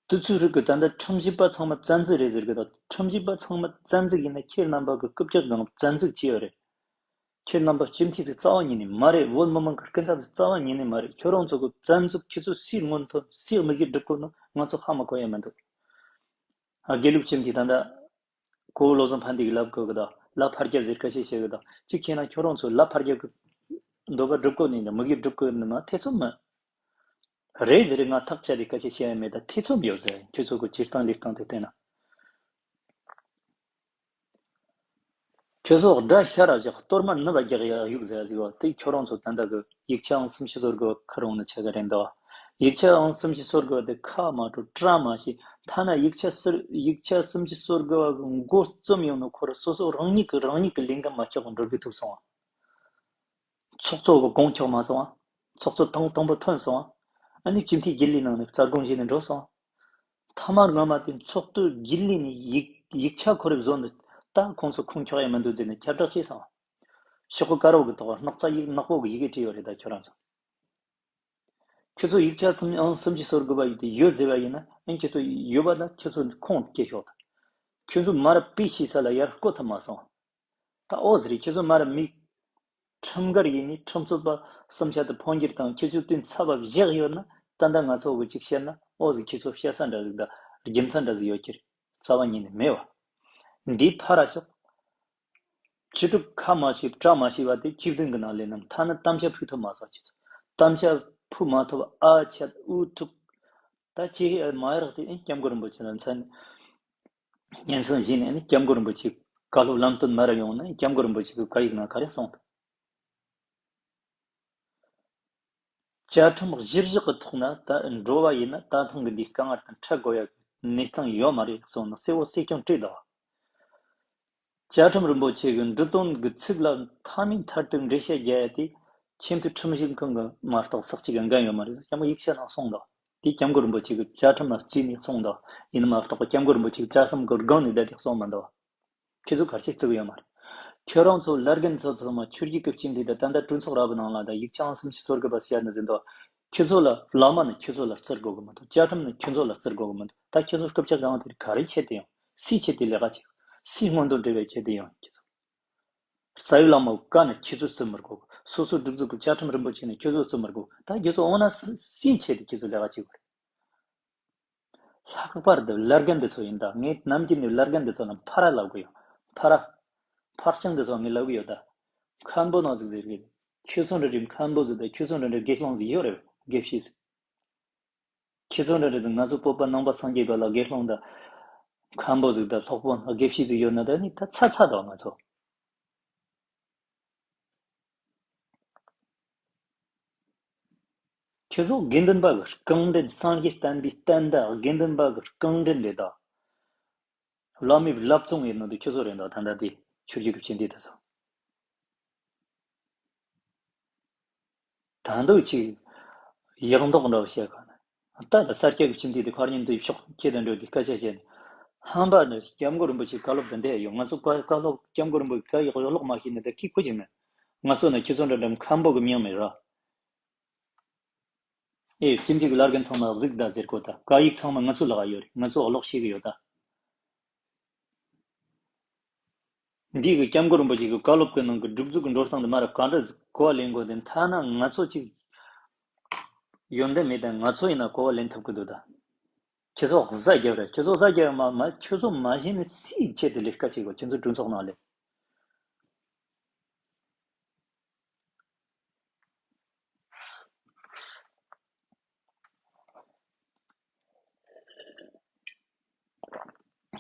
དུས་ཚོད་རིག་གི་ད་ལྟ་ཁྲིམས་ཞིབ་པ་ཚང་མ་བཙན་འཛུལ་རེད་ཟེར་གི་ད། ཁྲིམས་ཞིབ་པ་ཚང་མ་བཙན་འཛུལ་ཡིན་ན་ཁྱེད་རྣམ་པ་གི་རྐུབ་བཀྱག་སྒང་བཙན་འཛུལ་བྱས་ཡོད་རེད། ཁྱེད་རྣམ་པ་སྤྱི་འཐུས་ཟིག་རྩ་བ་ཉིད་ནས་མ་རེད། བོད་མི་མང་གི་སྐུ་ཚབ་ཟིག་རྩ་བ་ཉིད་ནས་མ་རེད། ཁྱོད་རང་ཚོ་གི་བཙན་འཛུལ་ཁྱེད་ཚོ་སུས་སྔོན་ཐོན་སུས་དམིགས་ཡུལ་སྒྲུབ་དགོས་ན་ང་ཚོ་ཧ་མ་གོ་ཡ་མི་འདུག་དགེ་ལུགས་སྤྱི་འཐུས་ད་ལྟ་གོ་བོ་བློ་བཟང་ཕན་བདེ་གི་ལབ་དགོས་གི་ད། ལ་ཕར་རྒྱབ་ཟེར་སྐད་ཆ་བཤད་གི་ད། གཅིག་བྱས་ན་ཁྱོད་རང་ཚོ་ལ་ཕར་རྒྱབ་གི་འདོད་པ་སྒྲུབ་དགོས་ནི་འདི་དམིགས་ཡུལ་སྒྲུབ་དགོས་ནི་མ་ཐེ་ཚོམ་མ་རེད་ཟེར། ང་ཐག་བཅད་དེ་སྐད་ཆ་བཤད་ཡ་མེད་ད། ཐེ་ཚོམ་ཡོད་ཟེར། ཁྱོད་ཚོ་གི་བྱེད་སྟངས་ལས་སྟངས་དེ་བལྟས་ན། ཁྱོད་ཚོ་དགྲ་ཤ་ར་བཞག་གཏོར་མ་ནུབ་པ་རྒྱག་ཡ་ཡུག་ཟེར་ཟིག་བ་དེ་ཁྱོད་རང་ཚོ་ད་ལྟ་གི་ཡིག་ཆའང་སུམ་ཅུ་སོ་དགུ་བ་ཁུར་འོང་ནི་ཆ་ག་རེད་འདུག་ཡིག་ཆའང་སུམ་ཅུ་སོ་དགུ་བ་དེ་ཁ་མ་འཕྲོད་བཀྲ་མ་ཤིས། ཐ་ན་ཡིག་ཆ་སུ་ཡིག་ཆ་སུམ་ཅུ་སོ་དགུ་བ་གི་མགོ་རྩོམ་ཡོང་ནོ་ཁོ་ར་སོ་སོ་རང་ཉིད་ཀྱི་རང་ཉིད་ཀྱི་ལས་འགན་མ་འཁྱོག་གི་འགྲོ་དགོས་ཐུག་སོང་བ། ཚོགས་གཙོ་གི་དགོངས་འཁྱོག་མ་སོང་བ། ཚོགས་གཙོ་དང་དང་པོ་ཐོན་སོང་བ། ཨ་ནི་སྤྱི་འཐུས་རྒྱུན་ལས་ནང་ནས་རྩ་དགོངས་བཞེས་ནས་འགྲོ་སོང་བ། ཐ་མ་སྔ་མ་དེ་ཚོགས་གཙོ་རྒྱུན་ལས་ནས་ཡིག་ཡིག་ཆ་ཁོ་རེ་བཟོ་ནས་ད་ཁོང་ཚོ་ཁུངས་འཁྱོག་ཡ་མི་འདུག་ཟེར་ནས་ཁྱབ་བསྒྲགས་བྱས་སོང་། ཤོག་གུ་དཀར་པོ་གི་ཐོག་སྣག་ཚ་ཡིག་ནག་པོ་གི་ཡི་གེ་བྲིས་ཡོད་རེད་ད་ཁྱོད་རང་ཚོ། ཁྱོད་ཚོ་ཡིག་ཆ་སུམ་ཨང་སུམ་ཅུ་སོ་དགུ་པ་ཡིན་དེ་ཡོད་ཟེར་བ་ཡིན་ན་ཨང་ཁྱོད་ཚོ་ཡོད་པ་ལ་ཁྱོད་ཚོ་ཁུངས་སྐྱེལ་ཤོག་ད། ཁྱོད་ཚོ་མར་པའི་ཤེས་ས་ལ་ཡར་བཀོད་ཐུབ་མ་སོང་། ད་ཨོ་ཟེར་རེད། ཁྱེད་ཚོ་མར་མི་ཁྲིམས་འགལ་ཡིན་ནི་ཁྲིམས་རྩོད་པ་བསམ་འཆར་དུ་འཕོ་འགྱུར་དང་ཁྱེད་ཚོའི་དོན་ཚབ་པ་བཞག་ཡོད་ན་ད་ལྟ་ང་ཚོ་གི་ཅིག་བཤད་ན་ཨོ་ཟེར། ཁྱེད་ཚོ་བཤད་ས་འདྲ་ཟིག་དང་རྒྱུ་མཚན་འདྲ་ཟིག་ཡོད་ཀྱི་རེད། རྩ་བ་ཉིད་ནས་མེད་བ། འདིའི་ཕ་ར་ཤོག་བཅུ་དྲུག་ཁ་མ་ཤེས་བཀྲ་མ་ཤེས་པ་དེ་བཅུ་བདུན་གི་ནང་ལས་ནམ་ཐ་ན་དམ་བཅའ་ཕུལ་ཐུབ་མ་སོང་། ཁྱེད་ཚོ་དམ་བཅའ་ཕུལ་མ་ཐུབ་ཨ་ཆད་ཨུ་ཐུག་ད་ཅི་མ་ཡར་དེ་ཨེ་སྐྱབས་མགོན་རིན་པོ་ཆེ་ལ་མཚན་སྙན་སེང་ཞུས་ནས་ནི་སྐྱབས་མགོན་རིན་པོ་ཆེ་བཀའ་སློབ་ལམ་སྟོན་མར་ཡོང་ན་སྐྱབས་མགོན་རིན་པོ་ཆེ་གི་བཀའ་ཡིག་ནང་ག་རེ་གསུངས་འདུག་བཅའ་ཁྲིམས་གཞིར་བཞག་གི་ཐོག་ན་ད་འགྲོ་བ་ཡིན་ན་ད་ཐེངས་གི་འདིའི་དཀའ་ངལ་དང་འཕྲད་དགོས་ཡ་གི་གནས་སྟངས་ཡོད་མ་རེད་གསུངས་ནས་གསལ་བོ་གསལ་རྐྱང་བྲིས་འདུག་བཅའ་ཁྲིམས་རིན་པོ་ཆེ་གི་འབྲི་དོན་གི་ཚིག་ལ་མཐའ་མའི་མཐར་ཐུག་འགྲེལ་བཤད་རྒྱག་ཡ་དེ་ཆེས་མཐོའི་ཁྲིམས་ཞིབ་ཁང་གི་མ་གཏོགས་ས་གཅིག་གི་འགན་ཡོད་མ་རེད། ཡང་མོ་ཡིག་ཆ་ནང་གསུངས་འདུག་དེ་སྐྱབས་མགོན་རིན་པོ་ཆེ་གི་བཅའ་ཁྲིམས་ལ་བརྩིས་ནས་གསུངས་འདུག་ཡིན་ན་མ་གཏོགས་སྐྱབས་མགོན་རིན་པོ་ཆེ་གི་བཅའ་ཁྲིམས་གི་སྒང་ནས་བསྡད་དེ་གསུངས་མི་འདུག་ཁྱེད་ཚོ་ག་རེ་བྱེད་བརྩི་གི་ཡོད་མ་རེད། ཁྱོད་རང་ཚོ་བླ་རྒན་ཚོ་ཚང་མ་ཆོས་བརྒྱུད་ཀྱི་སྤྱི་འཐུས་དང་ད་ལྟ་གྲོས་ཚོགས་ར་བའི་ནང་ལ་ད་ཡིག་ཆའང་སུམ་ཅུ་སོ་དགུ་པ་བཤད་ནི་ཟིན་ཏོ། ཁྱོད་ཚོ་ལ་བླ་མ་ནི་ཁྱོད་ཚོ་ལ་བརྩི་དགོས་གི་མི་འདུག་བཅའ་ཁྲིམས་ནི་ཁྱོད་ཚོ་ལ་བརྩི་དགོས་གི་མི་འདུག་ད་ཁྱོད་ཚོ་རྐུབ་ཀྱག་གང་དེར་ག་རེ་བྱེད་དེ་ཡོང་། སུས་བྱེད་དེ་ལས་ཀ་བྱེད། སུས་སྔོན་འདོན་འབྲེལ་བས་བྱེད་དེ་ཡོང་། ཁྱོད་ཚོ་རྩ་བའི་བླ་མ་བཀའ་ནི་ཁྱོད་ཚོ་བརྩི་མི་དགོས། སོ་སོ་སྒྲིག་འཛུགས་ཀྱི་བཅའ་ཁྲིམས་རིན་པོ་ཆེ་ནི་ཁྱོད་ཚོ་བརྩི་མི་དགོས། ད་ཁྱོད་ཚོ་འོ་ན་སུ་སུས་བྱེད་དེ་ཁྱོད་ཚོ་ལས་ཀ་བྱེད་དགོས་རེད། ལྷག་པར་དུ་བླ་རྒན་འདི་ཚོ་ཡིན་ད། ངས་ནམ་རྒྱུན་ནས་བླ་རྒན་འདི་ཚོ་ལ་ཕ་ར་ལབ་གི་ཡོད། ཕ་ར། ཕར་ཕྱིན་འདི་ཚོ་ངས་ལབ་གི་ཡོད་ད། མཁན་པོ་ནང་ཟིག་ཟེར་གི། ཁྱོད་ཚོ་འདྲ་འདྲའི་མཁན་པོ་ཟིག་ད་ཁྱོད་ཚོ་འདྲ་འདྲའི་དགེ་སློང་ཟིག་ཡོད་རེད། དགེ་བཤེས་ཟིག་ཁྱོད་ཚོ་འདྲ་འདྲ་ཟིག་ང་ཚོ་བོད་པ་ནང་པ་སངས་རྒྱས་པ་ལ་དགེ་སློང་ད། མཁན་པོ་ཟིག་ད་སློབ་དཔོན་དགེ་བཤེས་ཟིག་ཡོད་ན་ད་ནི་ད་ཚ་ཚ་དང་ང་ཚོ། ཁྱེད་ཚོ་དགེ་འདུན་པ་གི་རྐང་འདྲེན། སངས་རྒྱས་བསྟན་པའི་བསྟན་བདག་དགེ་འདུན་པ་གི་རྐང་འདྲེན་རེད་ད། བླ་མའི་བླ་བཙོང་ཡིན་ནོ་དེ་ཁྱེད་ཚོ་རེད་ད། ད་ལྟ་དེ་ཆོས་བརྒྱུད་ཀྱི་སྤྱི་འཐུས་དེ་ཚོ། ད་འདུག་ཅིག་ཡག་མདོག་འདྲ་བོ་བཤད་ག་ན། ད་ལྟ་ས་སྐྱ་གི་ཁྱིམ་དུས་དེ་ཁར་ཉིན་དུ་ཕྱོགས་ཁྱེད་དང་འགྲོ་དུས་སྐད་ཆ་བཤད་ནས། ཧམ་པ་ནི་སྐྱབས་མགོན་རིན་པོ་ཆེའི་བཀའ་སློབ་དང་འདྲ་ཡོད། ང་ཚོ་བཀའ་བཀའ་སློབ་སྐྱབས་མགོན་རིན་པོ་ཆེའི་བཀའ་ཡག་ཡོད་ལོག་མ་ཤེས་ནས་ད་ཁྱི་ཁུ་ཅིག་མེད། ང་ཚོ་ནི་ཁྱེད་ཚོ་འདྲ་འདྲ་མཁན་པོ་གི་མིང་མེད་ར། ཨེ་སྤྱི་འཐུས་ཀྱི་བླ་རྒན་ཚང་མ་གཟིགས་ད་ཟེར་གོ་ད། བཀའ་ཡིག་ཚང་མ་ང་ཚོ་ལག་ཡོད་རེད། ང་ཚོ་ཀློག་ཤེས་གི་ཡོད་ད། འདི་གི་སྐྱབས་མགོན་རིན་པོ་ཆེ་གི་བཀའ་སློབ་ཀྱི་ནང་གི་སྒྲིག་འཛུགས་ཀྱི་འགྲོ་སྟངས་དེ་མར་ག་འདྲ་གོ་བ་ལེན་དགོས་དེ། ཐ་ན་ང་ཚོ་ཅིག་ཡོན་ཏན་མེད་དེ་ང་ཚོ་ཡིན་ན་གོ་བ་ལེན་ཐུབ་ཀྱི་འདུག་ད། ཁྱེད་ཚོ་གཟའ་རྒྱབ་རེད། ཁྱེད་ཚོ་གཟའ་རྒྱབ་མ་མ་ཁྱེད་ཚོ་མ་གཞི་ནས་སུའི་ཆེད་དུ་ལས་ཀ་བྱེད་དགོས། ཁྱེད་ཚོ་གྲོས་ཚོགས་ནང་ལས།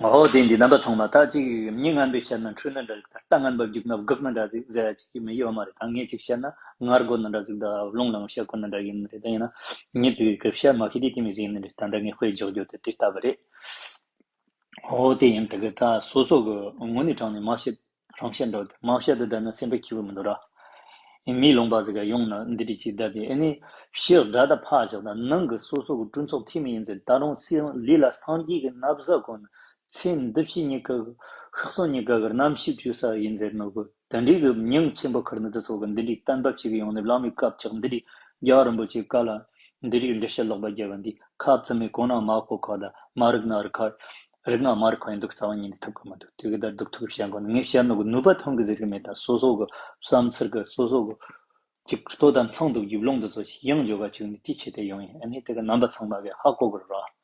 ཨོ་དེ་འདི་རྣམ་པ་ཚང་མ་ད་ཅིག་མྱི་ངན་པས་བཤད་ན་འཁྲུལ་ན་འདྲ་ཟིག་ད་རྟ་ངན་པ་རྒྱུག་ན་སྒུག་ན་འདྲ་ཟིག་ཟེར་ཡ་ཅིག་མི་ཡོད་མ་རེད། ད་ངས་ཅིག་བཤད་ན་ངར་དགོས་ན་འདྲ་ཟིག་ད་རླུང་ལངས་བཤད་དགོས་ན་འདྲ་ཡིན་ནི་རེད། ད་ཡིན་ན་ངས་ཅིག་གི་བཤད་མ་ཤེས་དུས་དེ་མི་ཟིག་ཡིན་ནི་རེད། ད་ལྟ་ངས་དཔེ་འཇོག་རྒྱུ་དེ་དེ་ལྟ་བུ་རེད། ཨོ་དེ་ཡིན་དེ་གི་ད་སོ་སོ་གི་དངོས་གནས་དྲང་ནས་མ་བཤད། རང་བཤད་འགྲོ་དེ་མ་བཤད་དེ་བསྡད་ན་སེམས་པ་སྐྱིད་པོ་མི་འདུག་ར། ཨེ་མིའི་ལུང་པ་ཟིག་ག་ཡོང་ན་འདི་འདྲ་ཅིག་བསྡད་དེ་ཨེ་ནི་ཕྱི་དགྲ་དང་ཕ་བཞག་ན་ནང་གི་སོ་སོ་གི་གྲོས་ཚོགས་འཐུས་མི་ཡིན་ཟེར། ད་རུང་སྲིད་ལས་ལ་སངས་རྒྱས་ཀྱི་ན་བཟའ་གོན་ཚེ་འདི་ཕྱི་གཉིས་ཀ་གི་ཤག་སོང་གཉིས་ཀ་གི་རྣམ་ཤེས་བཅོས་ས་ཡིན་ཟེར་ནོ་གི་དེ་འདྲའི་གི་མྱིང་ཆེན་པོ་ཁུར་ནི་དེ་ཚོ་གི་འདི་འདྲའི་བསྟན་པ་ཞིག་གི་ཡོང་ནས་བླ་མའི་སྐབས་ཅིག་འདི་འདྲའི་རྒྱལ་བ་རིན་པོ་ཆེའི་བཀའ་ལ་འདི་རིགས་འགྲེལ་བཤད་ལོག་པ་རྒྱབ་པ་འདི་ཁ་བཙུམ་མེད་གོ་ན་མ་གོ་ཁ་ད་མ་རིག་ན་རིག་ཁ། རིག་ན་མ་རིག་ཁ་ཡིན་འདུག་རྩ་བ་ཉིད་ནས་ཐུབ་ཀྱི་མི་འདུག་དེ་གི་ད་སྡུག་ཐུག་བཤད་དགོས་ནི། ངས་བཤད་ནོ་གི་ནུས་པ་ཐོན་གི་ཟེར་གི་མེད། ད་སོ་སོ་གི་བསམ་ཚུལ་གི་སོ་སོ་གི་ཅིག་ལྟོ་དང་ཚང་འདུག་རྒྱུ་ལུང་འདི་ཚོ་ཞིག་ཡང་འཇོག་ག་བཅུག་ནས་དེ་ཆེད་དུ་ཡོང་ཡིན། ཨ་ནི་དེ་གི་རྣམ་པ་ཚང་མ་གི་ཧ་གོ་གི་རེད་ར།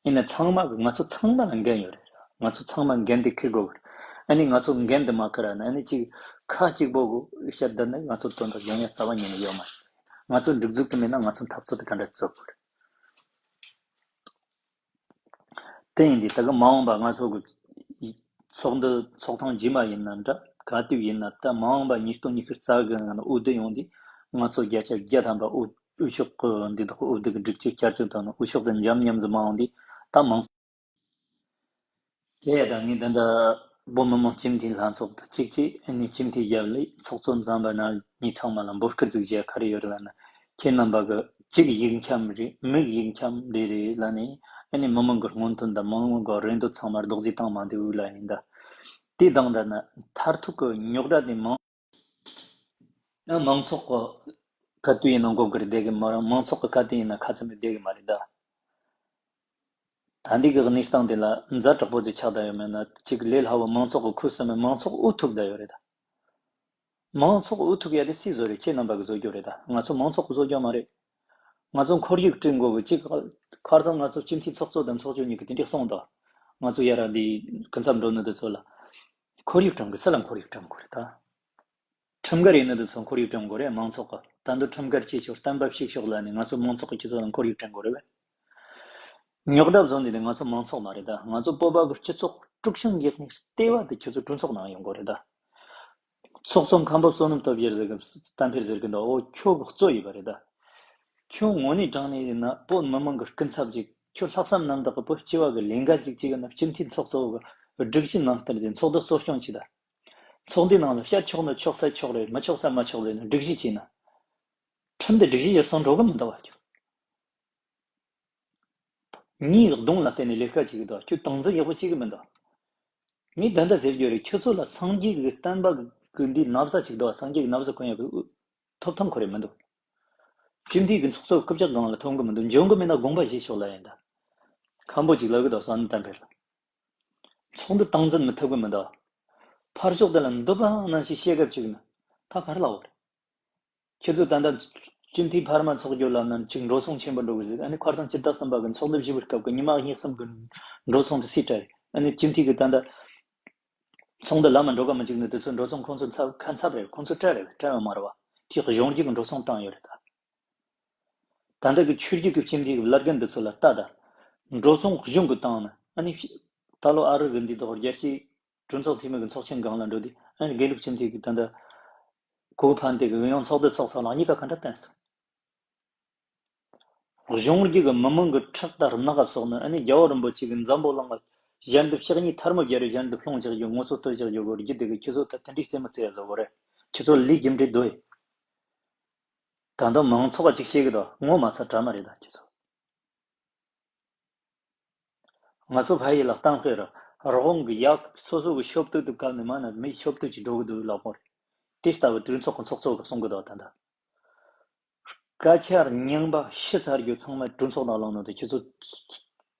ཡིན་ན་ཚང་མ་གི་ང་ཚོ་ཚང་མ་ལ་འགན་ཡོད་རེད་ར། ང་ཚོ་ཚང་མ་འགན་དེ་འཁུར་དགོས་གི་རེད། ཨ་ནི་ང་ཚོ་འགན་དེ་མ་འཁུར་ར་ན་ཨ་ནི་ཅིག་ཁ་གཅིག་པོ་གི་བཤད་བསྡད་ན་ང་ཚོ་དོན་དག་ཡོང་ཡ་རྩ་བ་ཉིད་ནས་ཡོད་མ་རེད། ང་ཚོ་སྒྲིག་འཛུགས་དེ་མེད་ན་ང་ཚོ་འཐབ་རྩོད་དེ་ག་འདྲ་རྩོད་དགོས་རེད། དེ་ཡིན་དུས་ད་གི་མ་འོངས་པ་ང་ཚོ་གི་ ཚོགས་འདུ་ཚོགས་ཐེངས་རྗེས་མ་ཡིན་ན་འདྲ། ག་དུས་ཡིན་ན་ད་མ་འོངས་པ་ཉིས་སྟོང་ཉི་ཤུ་རྩ་དགུ་ནང་ལ་འོས་བསྡུ་ཡོང་དུས། ང་ཚོ་བརྒྱ་ཆ་བརྒྱ་ཐམ་པ་འོས་འོས་ཤོག་གི་འདི་དག་འོས་བསྡུ་གི་སྒྲིག་གཞི་བསྐྱར་བཅོས་བཏང་ནས་འོས་ཤོག་དེ་འཇམ་ཉམས་སུ་མ་འོང་དུས། ད་མང་དེ་ཡ་ད་ངས་ད་ལྟ་བོད་མི་མང་སྤྱི་འཐུས་ལྷན་ཚོགས་དང་གཅིག་བྱས། ཨ་ནི་སྤྱི་འཐུས་རྒྱབ་ལས་ཚོགས་གཙོ་འཛོམས་པ་ན་གཉིས་ཚང་མ་ལ་འབོད་སྐུལ་ཟིག་བྱེད་ག་རེ་ཡོད་རེད་ལབ་ན། ཁྱེད་རྣམ་པ་གི་གཅིག་ཡིག་འཁྱམ་རེད། མིག་ཡིག་འཁྱམ་རེད་རེད་ལབ་ནས། ཨ་ནི་མི་མང་གི་སྔོན་ཐོན་དང་མི་མང་གི་རེ་འདོད་ཚང་མ་རྡོག་རྫིས་བཏང་མ་འདུག་ལབ་ཡིན་ད། དེ་དང་ད་ན་མཐར་ཐུག་གི་རྙོག་དྲ་དེ་མང་། ཡང་མང་ཚོགས་ཀྱི་ཁ་ཐུག་ཡིན་ན་མགོ་སྒུར་བསྡད་གི་མ་རེད། མང་ཚོགས་ཀྱི་ཁ་ཐུག་ཡིན་ན་ཁ་ཚུམས་བསྡད་གི་མ་རེད་ད། ད་འདི་གི་གནས་སྟངས་དེ་ལ་ཛ་དྲག་པོ་ཅིག་ཆགས་བསྡད་ཡོད་མེད་ན། གཅིག་ལས་སླ་བོ་མང་ཚོགས་ཀྱི་ཁུ་སིམ་མེད། མང་ཚོགས་འུ་ཐུག་བསྡད་ཡོད་རེད་ད། མང་ཚོགས་འུ་ཐུག་ཡ་དེ་སུས་བཟོ་རེད། ཁྱེད་རྣམ་པ་གིས་བཟོ་རྒྱུ་རེད་ད། ང་ཚོ་མང་ཚོགས་ཀྱིས་བཟོ་རྒྱུ་མ་རེད། ང་ཚོ་ཁོར་ཡུག་སྐྲུན་དགོས་གི། གཅིག་ཁ་སང་ང་ཚོ་སྤྱི་འཐུས་ཚོགས་གཙོ་དང་ཚོགས་གཙོ་གཉིས་ཀྱིས་དེ་འདྲ་གསུངས་འདུག། ང་ཚོ་ཡ་ར་འདི་སྐུ་ཚབ་འགྲོ་ནི་དེ་ཚོ་ལ་ཁོར་ཡུག་སྐྲུན་གི། སུ་ལ་ཁོར་ཡུག་སྐྲུན་དགོས་རེད་ད། ཁྲིམས་འགལ་ཡིན་ན་དེ་ཚོ་ཁོར་ཡུག་སྐྲུན་དགོས་རེད། མང་ཚོགས་ཀྱིས་ད་དུང་ཁྲིམས་འགལ་བྱས་ཤོག། གཏན་འབེབས་བྱས་ཤོག་ལབ་ནས་ང་ཚོ་མང་ཚོགས་ཀྱིས་ཁྱེད་ཚོ་ལ་ཁོར་ཡུག་སྐྲུན་དགོས་རེད་པས། རྙོག་དྲ་བཟོ་འདི་ནི་ང་ཚོ་མང་ཚོགས་མ་རེད་ད། ང་ཚོ་བོད་པ་གི་སྤྱི་ཚོགས་དཀྲུག་ཤིང་རྒྱག་ནི་ལྟེ་བ་དེ་ཁྱེད་ཚོ་གྲོས་ཚོགས་ནང་ཡོང་དགོས་རེད་ད། ཚོགས་གཙོ་མཁན་པོ་བསོད་ནམས་སྟོབས་རྒྱལ་ཟེར་གི། གཏམ་འཕེལ་ཟེར་གི་འདུག། འོ་ཁྱོད་གི་གཙོ་ཡིན་པ་རེད་ད། ཁྱོད་དངོས་གནས་དྲང་གནས་ཡིན་ན་བོད་མི་མང་གི་སྐུ་ཚབ་ཅིག། ཁྱོད་ལྷག་བསམ་རྣམ་དག་གི་བོད་སྤྱི་བ་གི་ལས་འགན་ཅིག་བྱེད་གི་ན། སྤྱི་འཐུས་ཚོགས་གཙོ་གི་སྒྲིག་གཞི་ནང་ལྟར་དེ་ཚོགས་འདུ་གཙོ་སྐྱོང་བྱེད་ད། ཚོགས་འདུའི་ནང་ལ་བཤད་ཆོག་ན་ཆོག་ས་ཆོག་རེད། མི་ཆོག་ས་མ་ཆོག་ཟེར་ནས་སྒྲིག་གཞི་བྱས་ན། ཁྲིམས་དེ་སྒྲིག་གཞི་ཡར་སོང་འགྲོ་གི་མི་འདུག་བ། ཁྱོད་མིའི་གདོང་ལ་བལྟས་ནས་ལས་ཀ་བྱེད་གི་འདུག། ཁྱོད་སྟངས་འཛིན་ཡག་པོ་བྱེད་གི་མི་འདུག། ངས་ད་ལྟ་ཟེར་རྒྱུ་རེད། ཁྱོད་ཚོ་ལ་སངས་རྒྱས་ཀྱི་བསྟན་པ་གི་འདི་ན་བཟའ་ཅིག་འདུག། སངས་རྒྱས་ཀྱི་ན་བཟའ་གོན་ཡག་གི་ཐོབ་ཐང་ཁོ་རེ་མི་འདུག། སྤྱི་འཐུས་ཀྱི་ཚོགས་གཙོ་རྐུབ་བཀྱག་སྒང་ལ་ཐོན་གི་མི་འདུག། འཇོན་གི་མེད་ན་དགོངས་པ་བཞེས་ཤོག་ལབ་ཡིན་ད། མཁན་པོ་ཅིག་ལབ་གི་འདུག། བསོད་ནམས་བསྟན་འཕེལ་ལ། ཚོགས་འདུ་སྟངས་འཛིན་མི་ཐུབ་གི་མི་འདུག། ཕར་ཕྱོགས་དེ་ལ་འདོད་པ་ནང་བཞིན་བཤད་སྐབས་ཅིག་ན་ད་ག་རེ་ལབ་དགོས་རེད། ཁྱེད་ཚོས་ད་ལྟ་སྤྱི་འཐུས་འཕར་མ་ཚོགས་རྒྱུ་ལབ་ན་ཅིག་འགྲོ་སོང་ཆེན་པོ་འགྲོ་གི་ཟེར། ཨ་ནི་ཁ་སང་སྤྱི་ཟླ་གསུམ་པ་གི་ཚོགས་འདུ་བཞི་པའི་སྐབས་ཀྱི་ཉི་མ་གཉིས་གསུམ་གྱི་འགྲོ་སོང་དེ་སུས་སྤྲད་རེད། ཨ་ནི་སྤྱི་འཐུས་ཀྱི་ད་ལྟ་ཚོགས་འདུ་ལམ་མ་འགྲོ་ག་མི་འཇུག་ནི་དེ་ཚོ་འགྲོ་སོང་ཁོང་ཚོ་ཚབ་ཁ་ཚབ་རེད། ཁོང་ཚོ་སྤྲད་རེད། སྤྲད་ཡོད་མ་རེད་བ། ཅིག་གཞུང་གཅིག་གི་འགྲོ་སོང་བཏང་ཡོད་རེད་ད། ད་ལྟ་གི་ཆོས་བརྒྱུད་ཀྱི་སྤྱི་འཐུས་ཀྱི་བླ་རྒན་འདི་ཚོ་ལ་ལྟ་ད། འགྲོ་སོང་གཞུང་གི་བཏང་ན། ཨ་ནི་ད་ལོ་ཨ་རི་གི་འདི་དག་རྒྱལ་སྤྱིའི་གྲོས་ཚོགས་འཐུས་མི་གི་ཚོགས་ཆེན་སྒང་ལ་འགྲོ་དུས། ཨ་ནི་དགེ་ལུགས་སྤྱི་འཐུས་ཀྱི་ད་ལྟ་གོ་ཕན་དེ་གི་ཡང་ཚོགས་འདུ་ཚོགས་ཚོགས་ལ་གཉིས་ཀ་ག་འདྲ་བསྟན་སོང་། གཞུང་གི་གི་མི་མང་གི་ཁྲག་དང་རྣག་ག་སོགས་ནི། ཨ་ནི་རྒྱལ་བ་རིན་པོ་ཆེ་གི་འཛམ་བུ་གླིང་ལ་ཞལ་འདེབས་ཕྱག་གཉིས་ཐལ་མོ་སྦྱར་རེ་ཞལ་འདེབས་སློང་བཞག་རྒྱུ། ངོ་སོ་བསྟོད་བཞག་རྒྱུ་གི་རྒྱུ་དེ་གི་ཁྱེད་ཚོ་ད་དེ་འདྲའི་རྩེད་མོ་རྩེ་ཡ་བཟོ་གི་རེད། ཁྱེད་ཚོ་ལས་རྒྱུ་འབྲས་དོ་ཡི། ད་དུང་མང་ཚོགས་ཀ་ཅིག་བཤད་གི་འདུག། ངོ་མ་ཚ་དྲ་མ་རེད་ད་ཁྱེད་ཚོ། ང་ཚོ་ཕ་ཡུལ་ལ་གཏམ་དཔེ་རུ། རི་བོང་གི་ཡབ་སོ་སོ་གི་ཤོབ་ཏུ་དུ་བཀབ་ནས་མ་ན་མི་ཤོབ་ཏུ་ཅིག་འགྲོ་གི་འདུག་ལབ་པ་རེད། དེ་ལྟ་བུ་གྲོས་ཚོགས་ཀྱི་ཚོགས་གཙོ་གིས་གསུང་གི་འདུག་ད་ལྟ། སྐད་ཆ་རྙིང་པ་ཤི་ཚར་རྒྱུ་ཚང་མ་གྲོས་ཚོགས་ནང་ལངས་ནོ་དེ་ཁྱེད་ཚོ་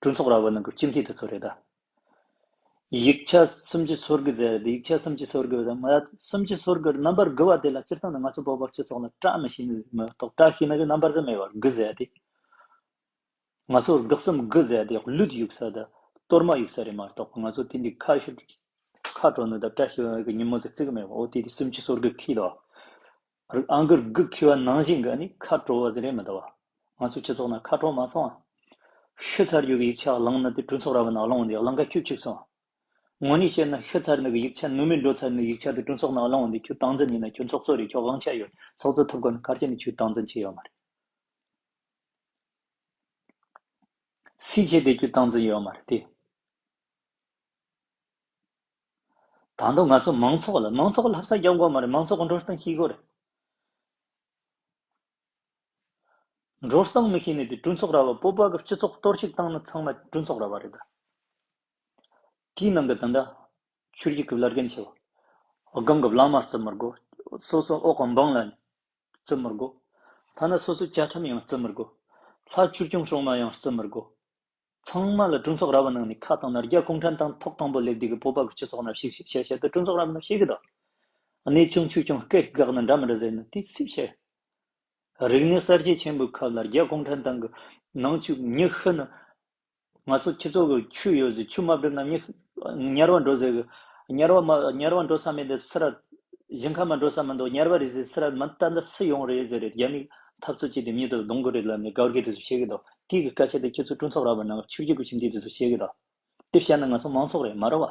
གྲོས་ཚོགས་ར་བ་ནང་གི་སྤྱི་འཐུས་དེ་ཚོ་རེད་ད། ཡིག་ཆ་སུམ་ཅུ་སོ་དགུ་ཟེར་དེ། ཡིག་ཆ་སུམ་ཅུ་སོ་དགུ་དང་མ་སུམ་ཅུ་སོ་དགུ་རྣམ་པར་དགུ་བ་དེ་ལ་སྤྱིར་བཏང་ནས་ང་ཚོ་བོད་པ་སྤྱི་ཚོགས་ནང་བཀྲ་མི་ཤིས་ནི་མ་གཏོགས། བཀྲ་ཤིས་ནི་གི་རྣམ་པར་ཟིག་མེད་པར་དགུ་ཟེར་དེ། ང་ཚོར་དགུ་གསུམ་དགུ་ཟེར་དེ་ལུད་གཡུག་ས་དང་གཏོར་མ་གཡུག་ས་རེད་མ་གཏོགས། ང་ཚོ་དེ་འདྲའི་ཁ་ཤུ་ཁ་དྲོ་ནི་དང་བཀྲ་ཤིས་པའི་ཉིན་མོ་ཟིག་བརྩི་གི་མེད་པ། འོ་དེ་དེ་སུམ་ཅུ་སོ་དགུ་ཁྱེར་དོ། ཨང་ཀི་དགུ་ཁྱེར་བ་ནང་བཞིན་གི་ཨ་ནི་ཁ་དྲོ་བ་ཟིག་རེད་མི་འདུག་བ། ང་ཚོ་སྤྱི་ཚོགས་ནང་ཁ་དྲོ་མ་སོང་བ། ཤི་ཚར་རྒྱུ་གི་ཡིག་ཆ་བླངས་ན་དེ་གྲོས་ཚོགས་ར་བ་ནང་བླངས་འོང་དེ་བླང་ག་ཁྱུག་ཁྱུག་སོང་། དངོས་གནས་བཤད་ན་ཤི་ཚར་ནི་གི་ཡིག་ཆ་ནུ་མས་འགྲོ་ཚར་ནི་ཡིག་ཆ་དེ་གྲོས་ཚོགས་ནང་བླངས་འོང་དེ་ཁྱོད་སྟངས་འཛིན་ཡིན་ན་ཁྱོད་ཚོགས་གཙོ་རེད། ཁྱོད་དབང་ཆ་ཡོད། ཚོགས་གཙོ་ཐུབ་དགོས་ན་གར་ཅི་ནས་ཁྱོད་སྟངས་འཛིན་བྱས་ཡོད་མ་རེད། སུས་བྱས་ཏེ་ཁྱོད་སྟངས་འཛིན་ཡོད་མ་རེད་དེ། ད་དུང་ང་ཚོ་མང་ཚོགས་ལ་མང་ཚོགས་ལ་ལྷ་ས་རྒྱབ་དགོས་མ་རེད། མང་ཚོགས་ཀྱི་འགྲོ་སྟངས་ཤེས་དགོས་རེད། འགྲོ་སྟངས་མི་ཤེས་ནས་དེ་གྲོས་ཚོགས་ར་བ་བོད་པ་གི་སྤྱི་ཚོགས་གཏོར་བཤིག་བཏང་ནི་ཚང་མ་གྲོས་ཚོགས་ར་བ་རེད་ད། དེའི་ནང་གི་ད་ལྟ་ཆོས་བརྒྱུད་ཀྱི་བླ་རྒན་ཆེ་བ། སྒང་གི་བླ་མ་བརྩི་མི་དགོས། སོ་སོ་འོག་གི་འབངས་ལ་བརྩི་མི་དགོས། ཐ་ན་སོ་སོའི་བཅའ་ཁྲིམས་ཡང་བརྩི་མི་དགོས། ལྷ་ཆོས་སྐྱོང་སྲུང་མ་ཡང་བརྩི་མི་དགོས། ཚང་མ་ལ་གྲོས་ཚོགས་ར་བ་ནང་ནས་ཁ་བཏང་ན། རྒྱ་གུང་ཁྲན་ཏང་ཐོག་དང་པོ་སླེབས་དུས་ཀྱི་བོད་པ་གི་སྤྱི་ཚོགས་ནང་ཞིག་ཞིག་བཤད་བཤད་དུ་གྲོས་ཚོགས་ར་བ་ནང་བཤད་གི་འདུག། གནས་ཆུང་ཆོས་སྐྱོང་སྐད་འགག་ན་འདྲ་མི་འདྲ་ཟེར་ན་དེ་སུས་བཤད། རིག་གནས་གསར་བརྗེ་ཆེན་པོའི་སྐབས་ལ་རྒྱ་གུང་ཁྲན་ཏང་གི་ནང་ཆོས་མྱི་ཤི་ན། ང་ཚོ་ཁྱེད་ཚོ་གི་ཆོས་ཡོད་ཟེར། ཆོས་མ་བསྒྲུབས་ན་མྱི་དམྱལ་བ་འགྲོ་ཟེར་གི། དམྱལ་བ་མ་དམྱལ་བ་འགྲོ་ས་མེད་དེ་སུ་ར། ཞིང་ཁ་མ་འགྲོ་ས་མི་འདུག། དམྱལ་བ་རེད་ཟེར་སུ་ར་མི་ལྟ་འདི་སུ་ཡོང་རེད་ཟེར་རེད། རྒྱ་མིས་འཐབ་རྩོད་བྱས་ཏེ་མྱི་དེ་གདོང་དགོས་རེད་ལབ་ནས་དགའ་བར་གི་དེ་ཚོ་བཤད་གི་འདུག། དེ་གི་སྐད་ཆ་དེ་ཁྱེད་ཚོ་གྲོས་ཚོགས་ར་བ་ནང་ཆོས་བརྒྱུད་ཀྱི་སྤྱི་འཐུས་དེ་ཚོ་བཤད་གི་འདུག། དེ་བཤད་ན་ང་ཚོ་མང་ཚོགས་རེད་མ་རེད་བ།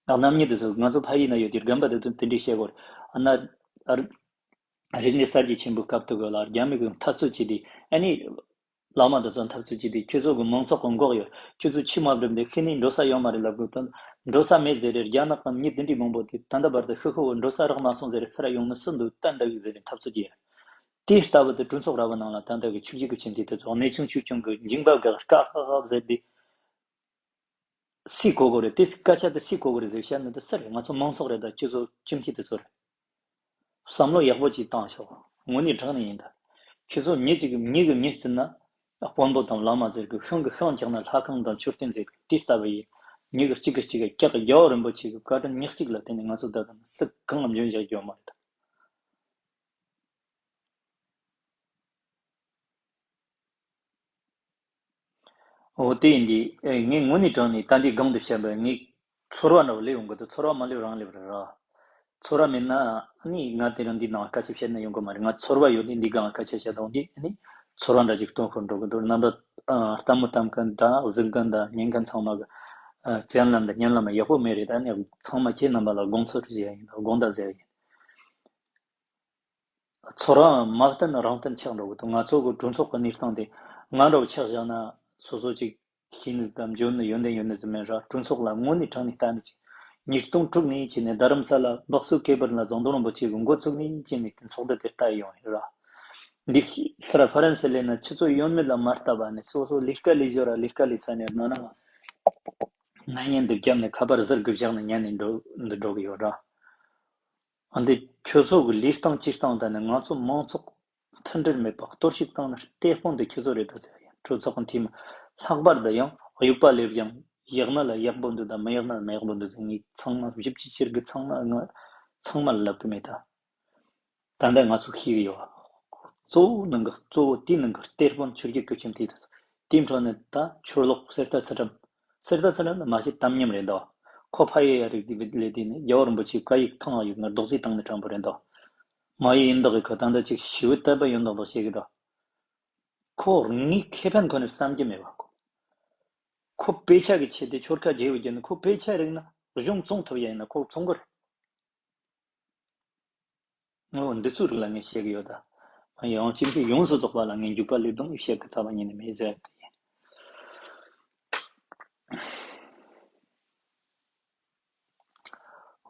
རྣམ་གཉིས་དེ་ཚོ་ང་ཚོ་ཕ་ཡུལ་ན་ཡོད་དུས་རྒན་པ་དེ་ཚོ་དེ་འདྲས་བཤད་དགོས་རེད། ཨ་ན། ཨ་རིག་གནས་གསར་བརྗེ་ཆེན་པོའི་སྐབས་དུ་གི་ལ་རྒྱ་མི་གི་འཐབ་རྩོད་བྱས་དུས་ཨ་ནི། བླ་མ་དེ་ཚོ་འཐབ་རྩོད་བྱས་དུས་ཁྱོད་ཚོ་གི་མང་ཚོགས་གི་མགོ་གཡོག་ཁྱོད་ཚོ་ཆུ་མ་བསྒྲིམས་ཏེ་ཤི་ནས་འགྲོ་ས་ཡོད་མ་རེད་ལབ་དགོས་དོན། འགྲོ་ས་མེད་ཟེར་རེད། རྒྱ་ནག་གི་མི་དེ་འདྲས་མང་པོ་དེ་ད་ལྟ་བར་དུ་ཤི་ཤི་བོ་འགྲོ་ས་རག་མ་སོང་ཟེར་རེད། སུ་ར་ཡོང་ནི་སུ་འདུག་ལྟ་འདུག་ཟེར་རེད། འཐབ་རྩོད་བྱས་རེད། དེ་ལྟ་བུ་དེ་གྲོས་ཚོགས་ར་བ་ནང་ལ་ད་ལྟ་གི་ཆོས་བརྒྱུད་ཀྱི་ཁྱིམ་མཚེས་དེ་ཚོ་གནས་ཆུང་ཆོས་ཆུང་གི་འཇིང་པ་གི་ཀ་ཀ་ཀ་ཟེར་དེ། སུས་གོ་དགོས་རེད། དེ་སྐད་ཆ་དེ་སུས་གོ་དགོས་རེད་ཟེར་བཤད་ན་དེ་སུ་རེད། ང་ཚོ་མང་ཚོགས་རེད། ད་ཁྱོད་ཚོ་ཁྱིམ་མཚེས་དེ་ཚོ་རེད། བསམ་བློ་ཡག་པོ་ཅིག་བཏང་ཤོག་དངོས་གནས་དྲང་གནས་ཡིན་ད། ཁྱོད་ཚོ་མྱི་གཅིག་གི་མྱི་གི་མྱི་བརྩིས་ན། དཔོན་པོ་དང་བླ་མ་ཟེར་གི། ཤིང་གི་ཤིང་བཀྱག་ན་ལྷ་ཁང་དང་མཆོད་རྟེན་ཟེར་གི་དེ་ལྟ་བུ་ཡིན། མྱི་གི་གཅིག་གི་གཅིག་གི་སྐྱག་རྒྱལ་བ་རིན་པོ་ཆེ་གི་བཀའ་དྲིན་ཉག་གཅིག་ལ་བརྟེན་ནས་ང་ཚོ་ད་དུང་སུ་གང་འཇོན་བཞག་རྒྱུ་མ་རེད་ད། འོ་དེ་ཡིན་དུས་ཨེ་ངས་དངོས་གནས་དྲང་ནས་ད་འདི་སྒང་དུ་བཤད་པ་ངས་ཚོར་བ་འདྲ་བོ་སླེབས་ཡོང་གི་འདུག་ཚོར་བ་མ་སླེབས་རང་སླེབས་རེད་ར། ཚོར་བ་མེད་ན་ཨ་ནི་ང་དེ་རིང་འདི་ནང་སྐད་ཆ་བཤད་ན་ཡོང་གི་མ་རེད། ང་ཚོར་བ་ཡོད་དུས་འདི་སྒང་སྐད་ཆ་བཤད་དང་འདི་ཨ་ནི་ཚོར་བ་འདྲ་ཅིག་སྟོན་ཁོ་འགྲོ་གི་འདུག་རྣམ་པ་ཨ་ལྟད་མོ་ལྟ་མཁན་དང་གཟིགས་མཁན་དང་ཉན་མཁན་ཚང་མ་གི་ཨ་སྤྱན་ལམ་དང་སྙན་ལམ་ཡག་པོ་མེད་རེད། ཨ་ནི་ཚང་མ་ཁྱེད་རྣམ་པ་ལ་དགོངས་ཚུལ་ཞུ་ཡ་ཡིན། དགོངས་དག་ཟེར་ཡ་ཡིན། ཚོར་བ་མ་བསྟན་རང་བསྟན་ཆགས་འགྲོ་གི་འདུག་ང་ཚོ་གི་གྲོས་ཚོགས་ཀྱི་གནས་སྟངས་དེ་ང་འདྲ་བོ་ཆགས་བཞག་ན་སོ་སོ་ཅིག་ཤེས་ནི་དང་འཇོན་ནི་ཡོན་ཏན་ཡོད་ནི་ཙམ་མིན་ར། གྲོས་ཚོགས་ལ་དངོས་གནས་དྲང་གནས་ལྟ་ནི་ཅིག་ཉིས་སྟོང་དྲུག་ནས་བྱས་ནས་རྡ་རམ་ས་ལ་སྦག་སུ་ཁེ་བར་ལ་ཟམ་གདོང་རིན་པོ་ཆེ་གི་འགོ་བཙུགས་ནས་བྱས་ནས་ཚོགས་འདུ་དེ་ལྟ་ཡོང་ཡོད་ར། འདི་སི་ར་ཧྥ་རན་སི་སླེབས་ན་ཆུ་ཚོད་ཡོད་མེད་ལ་མ་ལྟ་བ་ནས་སོ་སོ་ལས་ཀ་ལས་ཞོར་ར་ལས་ཀ་ལས་ས་ནས་ན་ན་ན་ཉན་འདུག་རྒྱབ་ནས་ཁ་པར་ཟུར་གི་བཞག་ནས་ཉན་ནས་འགྲོ་འདི་འགྲོ་གི་ཡོད་ར། ཨ་འདི་ཁྱོད་ཚོ་གི་ལུས་སྟེང་སྤྱིར་བཏང་དང་ནི་ང་ཚོ་མང་ཚོགས་མཐུན་སྒྲིལ་མེད་པ་གཏོར་བཤིག་བཏང་ན་གཏེར་དཔོན་དེ་ཁྱོད་ཚོ་རེད་ད་ཟེར་ཡང་གྲོས་ཚོགས་ཀྱི་འཐུས་མི་ལྷག་པར་དུ་ཡང་གཡུག་པ་སླེབས་ཡང་ཡག་ན་ལ་ཡག་པོ་འདུག་དང་མི་ཡག་ན་ལ་མི་ཡག་པོ་འདུག་ཟེར་ངས་ཚང་མ་བཞི་བཅུ་ཞེ་དགུ་ཚང་མ་ང་ཚང་མ་ལ་ལབ་གི་མེད་ད། ད་ལྟ་ང་ཚོ་ཤེས་ཀྱི་ཡོད། གཙོ་བོ་ནང་གི་གཙོ་བོ་དེའི་ནང་གི་གཏེར་དཔོན་ཆོས་བརྒྱུད་ཀྱི་ཁྱིམ་མཚེས་དེ་ཚོ་དེའི་འཕྲོ་ནས་ད་ཆོས་ལོག་གསེར་རྟ་ཚུལ་ཁྲིམས། གསེར་རྟ་ཚུལ་ཁྲིམས་ནི་མ་གཞི་དམ་ཉམས་རེད་འདུག་ཁོ་ཕ་ཡུལ་ཡ་རིགས་དེ་བིད་ལས་དེ་ནི་རྒྱལ་བ་རིན་པོ་ཆེའི་བཀའ་ཡིག་ཐང་ཡིག་ནི་རྡོག་རྫིས་བཏང་ནི་དྲང་པོ་རེད་འདུག་མ་ཡི་ཡིན་མདོག་གི་ཁོ་ད་ལྟ་ཅིག་ཞི་བའི་དད་པ་ཡོད་མདོག་མདོག་བྱེད་ཀྱི་འདུག་ཁོ་ངའི་ཁེ་ཕན་ཁོ་ནས་བསམ་གྱི་མེད་པ་ཁོ། ཁོ་དཔེ་ཆ་གི་ཆེད་དུ་ཆོལ་ཁ་བརྗེ་བའི་རྒྱུ་ནི་ཁོ་དཔེ་ཆ་རིག་ན་གཞུང་བཙོང་ཐུབ་ཡ་ཡིན་ན་ཁོ་བཙོང་གི་རེད། ངོ་འདི་ཚོའི་རིགས་ལ་ངས་བཤད་གི་ཡོད་ད། ཡང་ཅིན་ཕི་ཡོངས་སུ་རྫོགས་པ་ལ་ངས་འཇུག་པ་ལས་དང་བཤད་གི་ཚ་བ་ཉིད་ནས་མེད་ཟེར་ཏེ་ཡིན།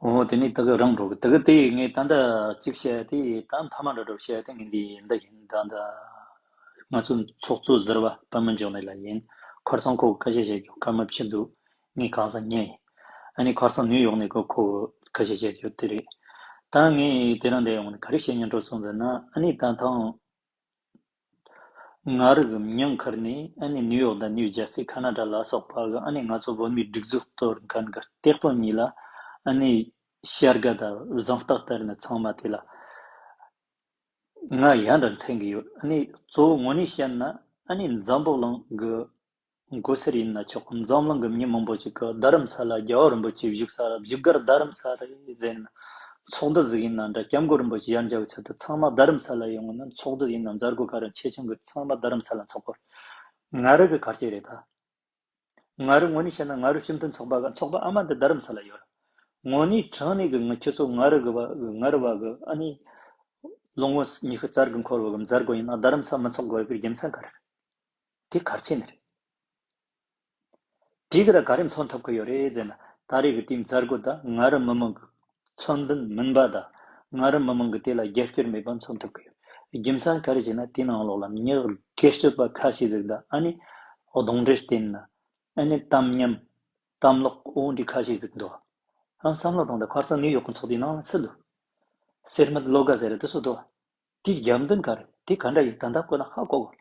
འོ་དེ་ནས་དེ་གི་རང་འགྲོ་གི་དེ་གི་དེ་ངས་ད་ལྟ་གཅིག་བཤད་དེ་ད་མཐའ་མ་འདྲ་འདྲ་བཤད་དེ་ངས་འདི་ཡིན་ད་ཡིན་ད་ད་ང་ཚོ་ཚོགས་གཙོ་ཟུར་པ་པད་མ་འབྱུང་གནས་ལ་ཡིན། ཁར་སང་ཁོ་སྐད་ཆ་བཤད་རྒྱུ་སྐར་མ་ཕྱིན་འདུག་ངས་གང་ཟག་ཉན་ཡིན། ཨ་ནི་ཁར་སང་ནིའུ་ཡོག་ནས་ཁོ་ཁོ་སྐད་ཆ་བཤད་རྒྱུ་དེ་རེད། ད་ངས་དེ་རིང་འདིར་ཡོང་ནས་ག་རེ་བཤད་སྙིང་འདོད་སོང་ཟེར་ན་ཨ་ནི་ད་ཐེངས་ང་རང་གི་མྱིང་ཁུར་ནས་ཨ་ནི་ནིའུ་ཡོག་དང་ནིའུ་ཇར་སི་ཁ་ན་ཌ་ལ་སོགས་པ་གི་ཨ་ནི་ང་ཚོ་བོད་མིའི་སྒྲིག་འཛུགས་གཏོར་མཁན་གི་གཏེར་དཔོན་གཉིས་ལ་ཨ་ནི་བྱ་དགའ་དང་གཟེངས་རྟགས་སྟེར་ནས་ཚང་མ་དེ་ལ། ང་ཡ་འདྲ་མཚོན་གི་ཡོད། ཨ་ནི་གཙོ་བོ་དངོས་གནས་བཤད་ན་ཨ་ནི་འཛམ་བུ་གླིང་གི་མགོ་སེར་ཡིན་ན་ཆོག་འཛམ་གླིང་གི་མི་མང་པོ་ཅིག་གི་རྡ་རམ་ས་ལ་རྒྱལ་བ་རིན་པོ་ཆེ་བཞུགས་ས་ར་བཞུགས་སྒར་རྡ་རམ་ས་རེད་ཟེར་ན། ཚོགས་འདུ་ཟིག་ཡིན་ན་འདྲ་སྐྱབས་མགོན་རིན་པོ་ཆེ་ཡར་འཇགས་ཆེད་དུ་ཚང་མ་རྡ་རམ་ས་ལ་ཡོང་ན་ཚོགས་འདུ་ཡིན་ན་མཛད་སྒོ་ག་རེ་ཆེ་ཆུང་གི་ཚང་མ་རྡ་རམ་ས་ལ་འཚོགས་པར་ང་རང་གི་གར་ཆེ་རེད་ད། ང་རང་དངོས་གནས་བཤད་ན་ང་རང་སྤྱི་མཐུན་ཚོགས་པ་གི་ཚོགས་པ་ཨ་མ་འདི་རྡ་རམ་ས་ལ་ཡོད་ར། དངོས་གནས་དྲང་གནས་གི་ངི་ཁྱོད་ཚོ་ང་རང་གི་བ་གི་ང་རང་བ་གི་ཨ་ནི་ལོ་ངོ་ཉི་ཤུ་རྩ་དགུ་འཁོར་བ་གི་མཛད་སྒོ་ཡིན་ན་རྡ་རམ་ས་མི་ཚོགས་དགོས་པའི་རྒྱུ་མཚན་ག་རེ་རེད། དེ་གར་ཆེ་ནི་རེད། དེ་གི་ད་ག་རེ་མཚོན་ཐུབ་གི་ཡོད་རེད་ཟེར་ན་ད་རེས་གི་དེའི་མཛད་སྒོ་ད་ང་རང་མི་མང་གི་མཚོན་དོན་མིན་པ་དང་ང་རང་མི་མང་གི་དེ་ལ་རྒྱབ་སྐྱོར་མེད་པ་མཚོན་ཐུབ་ཀྱི་ཡོད། རྒྱུ་མཚན་ག་རེ་བྱས་ན་དེའི་ནང་ལོགས་ལ་མྱི་སྒེར་གཅོད་པ་ཁ་ཤས་ཟིག་དང་ཨ་ནི་གདོན་འདྲེ་བསྟེན་ན་ཨ་ནི་གཏམ་ཉམས་གཏམ་ལོག་འོ་འདི་ཁ་ཤས་ཟིག་འདུག་ཨ་བསམ་བློ་བཏང་སྟེ་ཁར་སང་ནིའུ་ཡོག་གི་ཚོགས་འདུའི་ནང་ལ་སུ་འདུག་གསེར་མིག་བློ་དགའ་ཟེར་རེད་དེ་སུ་འདུག་དེའི་རྒྱབ་མདུན་ག་རེ་དེ་ག་འདྲ་ཡིན་ད་ལྟ་ཁོ་ན་ཧ་གོ་གོ།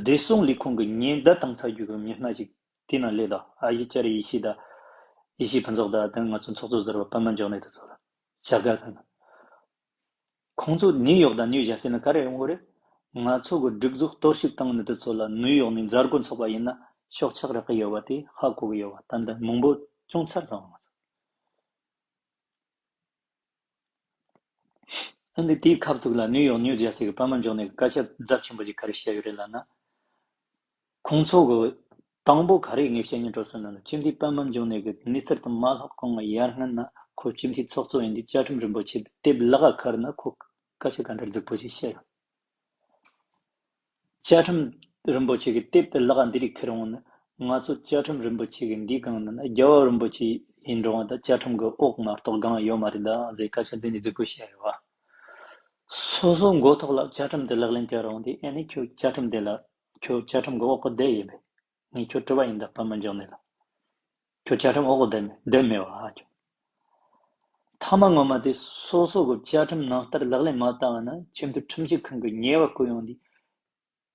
བདེ་སྲུང་ལས་ཁུངས་ཀྱི་ཉེན་བརྡ་བཏང་ཚར་རྒྱུ་གི་མི་སྣ་ཞིག་དེ་ན་སླེབས་དང་ཨ་ཡེ་ལྕགས་རི་ཡེ་ཤེས་དང་། ཡེ་ཤེས་ཕུན་ཚོགས་དང་དེ་ང་ཚོ་ཚོགས་གཙོ་ཟུར་པ་པད་མ་འབྱུང་གནས་དེ་ཚོ་ལ་བྱ་དགའ་དང་། ཁོང་ཚོ་ནིའུ་ཡོག་དང་ནིའུ་ཇར་སི་ནས་ག་རེ་ཡོང་གི་རེད། ང་ཚོ་གི་སྒྲིག་འཛུགས་གཏོར་བཤིག་བཏང་ནི་དེ་ཚོ་ལ་ནིའུ་ཡོག་ནས་མཛད་སྒོ་འཚོགས་པ་ཡིན་ན་ཤོག་ཆག་རག་གི་ཡོད་པ་དེ་ཧ་གོ་གི་ཡོད་པ་ད་ལྟ་མང་པོ་ཅུང་ཚར་སོང་ང་ཚོ། ཨ་ནི་དེའི་ཁ་ཐུག་ལ་ནིའུ་ཡོག་ནིའུ་ཇར་སི་གི་པད་མ་འབྱུང་གནས་ཀྱི་སྐད་ཆ་རྫབ་ཆེན་པོ་ཅིག་ག་རེ་བཤད་ཡོད་རེད་ལབ་ན། ཁོང་ཚོ་གི་ དང་པོ་ག་རེ་ངས་བཤད་སྙིང་བྲོ་སོང་ན། སྤྱི་འཐུས་པད་མ་འབྱུང་གནས་ཀྱི་གནས་ཚུལ་དང་མ་ལྷག་གོང་ང་ཡར་སྔོན་ན་ཁོ་སྤྱི་འཐུས་ཚོགས་གཙོ་ཡིན་དུས་བཅའ་ཁྲིམས་རིན་པོ་ཆེ་དེབ་ལག་ག་ཁར་ན་ཁོ་སྐད་ཆ་ག་འདྲ་རྫིག་པོ་ཞིག་བཤད་ཡོད། བཅའ་ཁྲིམས་རིན་པོ་ཆེ་གི་དེབ་དེ་ལག་འདི་རིགས་ཁྱེར་འོང་ན། ང་ཚོ་བཅའ་ཁྲིམས་རིན་པོ་ཆེ་གི་འདིའི་སྒང་ན་ན་རྒྱལ་བ་རིན་པོ་ཆེ་ཡིན་འགྲོ་བ་དང་བཅའ་ཁྲིམས་ཀྱི་འོག་མ་གཏོགས་སྒང་ཡོད་མ་རེད་ད་ཟེར་སྐད་ཆ་འདི་ནི་རྫིག་པོ་བཤད་ཡོད་བ། སོ་སོ་མགོ་ཐོག་ལ་བཅའ་ཁྲིམས་དེ་ལག་ལེན་བསྟར་འོང་དུས། ཨེ་ནི་ཁྱོད་བཅའ་ཁྲིམས་དེ་ལ། ཁྱོད་བཅའ་ཁྲིམས་ཀྱི་འོག་གི་བསྡད་ཡིན་པས། ངས་ཁྱོད་དྲི་བ་ཡིན་ད་པད་མ་འབྱུང་གནས་ལ། ཁྱོད་བཅའ་ཁྲིམས་འོག་གི་བསྡད་མེད་བསྡད་མེད་བ་ཨ་ཁྱོད། མཐའ་མ་ངོ་མ་དེ་སོ་སོ་གི་བཅའ་ཁྲིམས་ནང་ལྟར་ལག་ལེན་མ་བསྟར་བ་ན་ཆེས་མཐོའི་ཁྲིམས་ཞིབ་ཁང་གི་ཉེས་པ་བཀོད་ཡོང་དུས།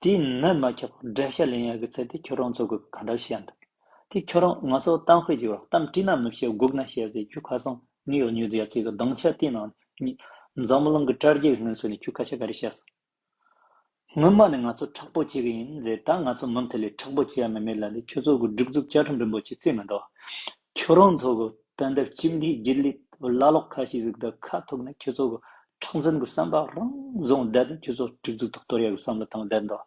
དེའི་ནད་མ་ཁྱབ་པར་དགྲ་ཤ་ལེན་ཡག་གི་ཚད་དེ་ཁྱོད་རང་ཚོ་གི་ག་འདྲ་བཤད་འདུག་དེ་ཁྱོད་རང་ང་ཚོ་གཏམ་དཔེ་ཅིག་ཡོད། གཏམ་བྲིས་ན་མི་བཤད། སྒུག་ན་བཤད་ཟེར། ཁྱོད་ཁ་སང་ནིའུ་ཡོག་ནིའུ་ཛི་ཡ་ཚིག་གི་སྡིངས་ཆ་དེའི་ནང་ནས་འཛམ་གླིང་གི་དྲ་རྒྱའི་སྔོན་སོ་ནས་ཁྱོད་སྐད་ཆ་ག་རེ་བཤད་སོང་། སྔོན་མ་ནས་ང་ཚོ་མཁྲེགས་པོ་བྱེད་གི་ཡིན་ཟེར། ད་ང་ཚོ་མུ་མཐུད་ལས་མཁྲེགས་པོ་བྱེད་ཡ་མི་མེད་ལ་ནི་ཁྱོད་ཚོ་གི་སྒྲིག་འཛུགས་བཅའ་ཁྲིམས་རིན་པོ་ཆེ་བརྩི་མི་འདུག་ཁྱོད་རང་ཚོ་གི་ད་ལྟ་སྤྱི་འཐུས་རྒྱུན་ལས་བླ་ལོག་ཁ་ཤས་ཟིག་དང་ཁ་ཐུག་ནས་ཁྱོད་ཚོ་གི་མཁྲེགས་འཛིན་གི་བསམ་པ་རང་བཟུང་བསྡད་དེ། ཁྱོད་ཚོ་སྒྲིག་འཛུགས་ཐོག་གཏོར་ཡ་གི་བསམ་བློ་བཏང་བསྡད་འདུག་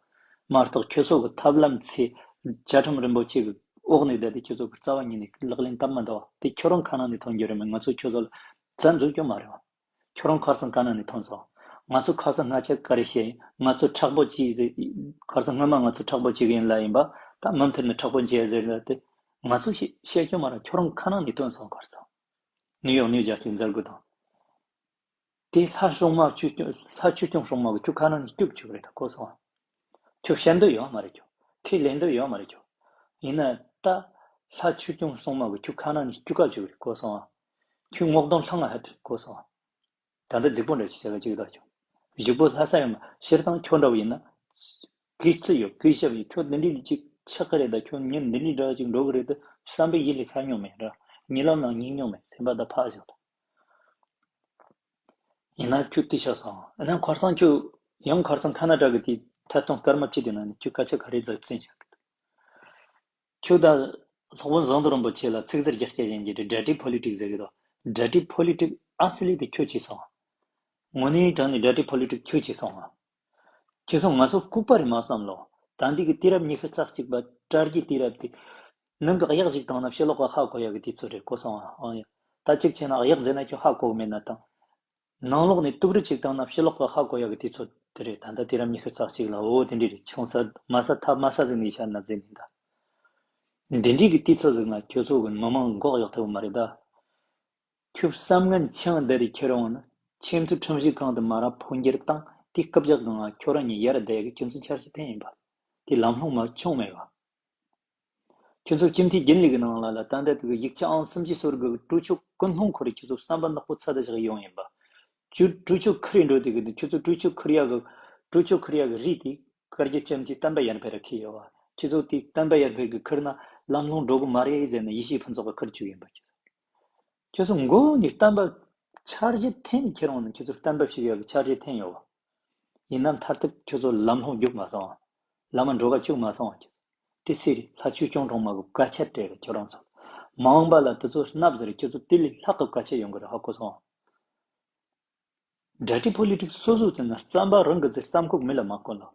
མ་གཏོགས་ཁྱོད་ཚོ་གི་ཐབས་ལམ་ཚེ་བཅའ་ཁྲིམས་རིན་པོ་ཆེ་གི་འོག་ནས་བསྡད་དེ་ཁྱོད་ཚོ་གི་རྩ་བ་ཉིད་ནས་ལག་ལེན་བསྟར་མི་འདུག་དེ་ཁྱོད་རང་ཁ་ནང་ནས་ཐོན་རྒྱུ་རེད་མོད། ང་ཚོ་ཁྱོད་ཚོ་ལ་བཙན་འཛུལ་རྒྱུ་མ་རེད་བ། ཁྱོད་རང་ཁ་སང་ག་ནས་ནས་ཐོན་སོང་། ང་ཚོ་ཁ་སང་སྔ་ཆད་ག་རེ་བཤད་ཡིན། ང་ཚོ་མཁྲེགས་པོ་གཅིག་ཟེར། ཁ་སང་སྔོན་མ་ང་ཚོ་མཁྲེགས་པོ་གཅིག་ཡིན་ལ་ཡིན་པ། ད་མུ་མཐུད་ནས་མཁྲེགས་པོ་བྱས་ཟེར་ལ་དེ། ང་ཚོ་བཤད་བཤད་རྒྱུ་མ་རེད། ཁྱོད་རང་ཁ་ནང་ནས་ཐོན་སོང་། ཁ་སང་ནིའུ་ཡོག་ནིའུ་ཛར་སི་མཛད་སྒོ་དང་། དེ་ལྷ་སྲུང་མ་ཆོས་སྐྱོང་། ལྷ་ཆོས་སྐྱོང་སྲུང་མ་གི་ཁྱོད་ཁ་ནང་ནས་སྐྱུག་བཅུག་རེད། ད་གོ་སོང་ཨ། ཁྱོད་བཤད་འདོད་ཡོད་མ་རེད། ཁྱོད་ཁས་ལེན་འདོད་ཡོད་མ་རེད། ཁྱོད་ཡིན་ན་ད་ལྷ་ཆོས་སྐྱོང་སྲུང་མ་གི་ཁྱོད་ཁ་ནང་ནས་སྐྱུག་ག་བཅུག་རེད། གོ་སོང་ཨ། ཁྱོད་སྔོག་འདོན་ལྷང་ང་ཧད་རེད། གོ་སོང་ཨ། ད་ལྟ་རྫིག་པོ་འདྲ་ཞིག་བྱ་ག་ཅིག་ད་ཁྱོད་གཞུག་པོ་ལྷ་ས་ཡོད་མ། སྤྱིར་བཏང་ཁྱོད་འདྲ་བོ་ཡིན་ན་གུས་བརྩི་ཡོད། གུས་ཞབས་ཡོད། ཁྱོད་འདི་འདྲའི་ཅིག་ཆགས་ཀྱི་རེད། ད་ཁྱོད་ཉིན་འདི་འདྲའི་འདྲ་ཅིག་འགྲོ་གི་རེད་དེ་བསམ་པའི་ཡིད་ལས་ཤར་མྱོང་མེད་ར། ཉེ་ལམ་ནང་སྙིང་མྱོང་མེད། སེམས་པ་ད་ཕག་བཞག་ད། ཡིན་ན་ཁྱོད་དེ་ཆགས་སོང་། ཡིན་ན་ཁར་སང་ཁྱོད་ཡང་ཁར་སང་ཁ་ན་ཌ་གི་དེ་ཐད་གཏོང་སྐར་མ་གཅིག་དེ་ནང་ནས་ཁྱོད་སྐད་ཆ་ག་རེ་ཟབ་ཟིན་བྱ་གི་འདུག་ཁྱོད་ད་སློབ་དཔོན་ཟངས་མདོག་རིན་པོ་ཆེ་ལ་ཚིག་ཟུར་རྒྱག་སྐྱ་ཡིན་གྱི་རེད། ཌར་ཊི་ཕོ་ལི་ཊིག་ཟེར་གི་འདུག་ཌར་ཊི་ཕོ་ལི་ཊིག་ཨ་སི་ལི་དེ་ཁྱོད་བྱས་སོང་། དངོས་གནས་དྲང་ནས་ཌར་ཊི་ཕོ་ལི་ཊིག་ཁྱོད་བྱས་སོང་ང་། ཁྱེད་ཚོ་ང་ཚོ་ལྐུགས་པ་རེད་མ་བསམ་ལོ། ད་འདི་གི་དུས་རབས་ཉི་ཤུ་རྩ་གཅིག་པ་དྲ་རྒྱའི་དུས་རབས་དེ། ནང་གི་གཡག་ཅིག་བཏང་ན་ཕྱི་ལོགས་ག་ཧ་གོ་ཡག་གི་དུས་ཚོད་རེད། གོ་སོང་ཨ། ཨང་ཡ། ད་གཅིག་བྱས་ན་གཡག་འཛིན་ན་ཁྱོད་ཧ་གོ་གི་མེད་ན་དང་། ནང་ལོགས་ནས་དུག་རིལ་ཅིག་བཏང་ན་ཕྱི་ལོགས་ག་ཧ་གོ་ཡག་གི་དུས་ཚོད་དེ་རེད། ད་ལྟ་དུས་རབས་ཉི་ཤུ་རྩ་གཅིག་ལ་འོ་དེ་འདྲ་རེད། ཆུང་ས་དམའ་ས་ཐ་དམའ་ས་ཟིག་ནས་བཤད་ན་ཟིན་ནི་ད། འདི་འདྲའི་གི་དུས་ཚོད་ཟིག་ན་ཁྱོད་ཚོ་གི་མི་མང་མགོ་གཡོག་ཐུབ་མ་རེད་ད། ཁྱོད་བསམ་ངན་ཆང་འདི་རིགས་ཁྱེར་འོང་ན་ཆེས་མཐོའི་ཁྲིམས་ཞིབ་ཁང་དུ་མ་ར་འཕོ་འགྱུར་བཏང་། དེ་སྐབས་རྒྱག་གི་ང་ཁྱོད་རང་གཉིས་ཡར་བསྡད་ཡག་གི་ཁྱོད་ཚོ་འཆར་གཞི་འཐེན་ཡིན་པ། དེ་ལམ་ལྷོང་མ་བྱུང་མེད་པ། ཁྱོད་ཚོ་སྤྱི་འཐུས་རྒྱུན་ལས་ཀྱི་ནང་ལ་ལ་ད་ལྟ་དེ་གི་ཡིག་ཆ་ཨང་སུམ་ཅུ་སོ་དགུ་གི་གྲོས་ཆོད་ཀུན་སློང་ཁོ་རེ་ཁྱོད་ཚོ་བསམ་པ་ནག་པོ་ཚ་ད་བཞག་ཡོང་ཡིན་པ། ཁྱོད་གྲོས་ཆོད་ཁུར་ཡིན་འགྲོ་དེ་གི་འདུག་ཁྱོད་ཚོ་གྲོས་ཆོད་ཁུར་ཡག་གི་གྲོས་ཆོད་ཁུར་ཡག་གི་རིགས་དེ་བཀའ་བརྒྱུད་སྤྱི་འཐུས་བསྟན་པ་ཡར་འཕེལ་ར་ཁྱེར་ཡོད་བ། ཁྱོད་ཚོ་དེ་བསྟན་པ་ཡར་འཕེལ་གི་ཁུར་ན་ལམ་ལྷོང་འགྲོ་གི་མ་རེད་ཟེར་ནས་ཡེ་ཤེས་ཕུན་ཚོགས་གི་ཁུར་བཅུག་ཡིན་པ། ཁྱོད་ཚོ་མགོ་ནས་བསྟན་པ་འཆར་གཞི་འཐེན་ནས་ཁྱེར་འོང་ན་ཁྱོད་ཚོ་བསྟན་པ་ཞིག་ཡག་གི་འཆར་གཞི་འཐེན་ཡོད་བ། ཡིན་ནའང་མཐར་ཐུག་ཁྱོད་ཚོ་ལམ་ལྷོང་རྒྱུག་མ་སོང་། ལམ་འགྲོ་ག་བཅུག་མ་སོང་། ཁྱོད་ཚོ་དེ་སྲིད་ལྷ་ཆོས་སྐྱོང་གྲོང་མ་གི་བཀའ་ཆད་སྤྲད་རེད། ཁྱོད་རང་ཚོ་མ་འོངས་པ་ལ་དེ་ཚོ་སྣབས་ཟེར། ཁྱོད་ཚོ་དེ་ལས་ལྷག་གི་བཀའ་ཆད་ཡོང་གི་རེད། ཧ་གོ་སོང་། ཌར་ཊི་ཕོ་ལི་ཊིག་སོ་སོ་ཚོ་ན་རྩམ་པ་རང་གི་ཚེ་རྩམ་ཁུག་མི་ལ་མ་གོན་ལ།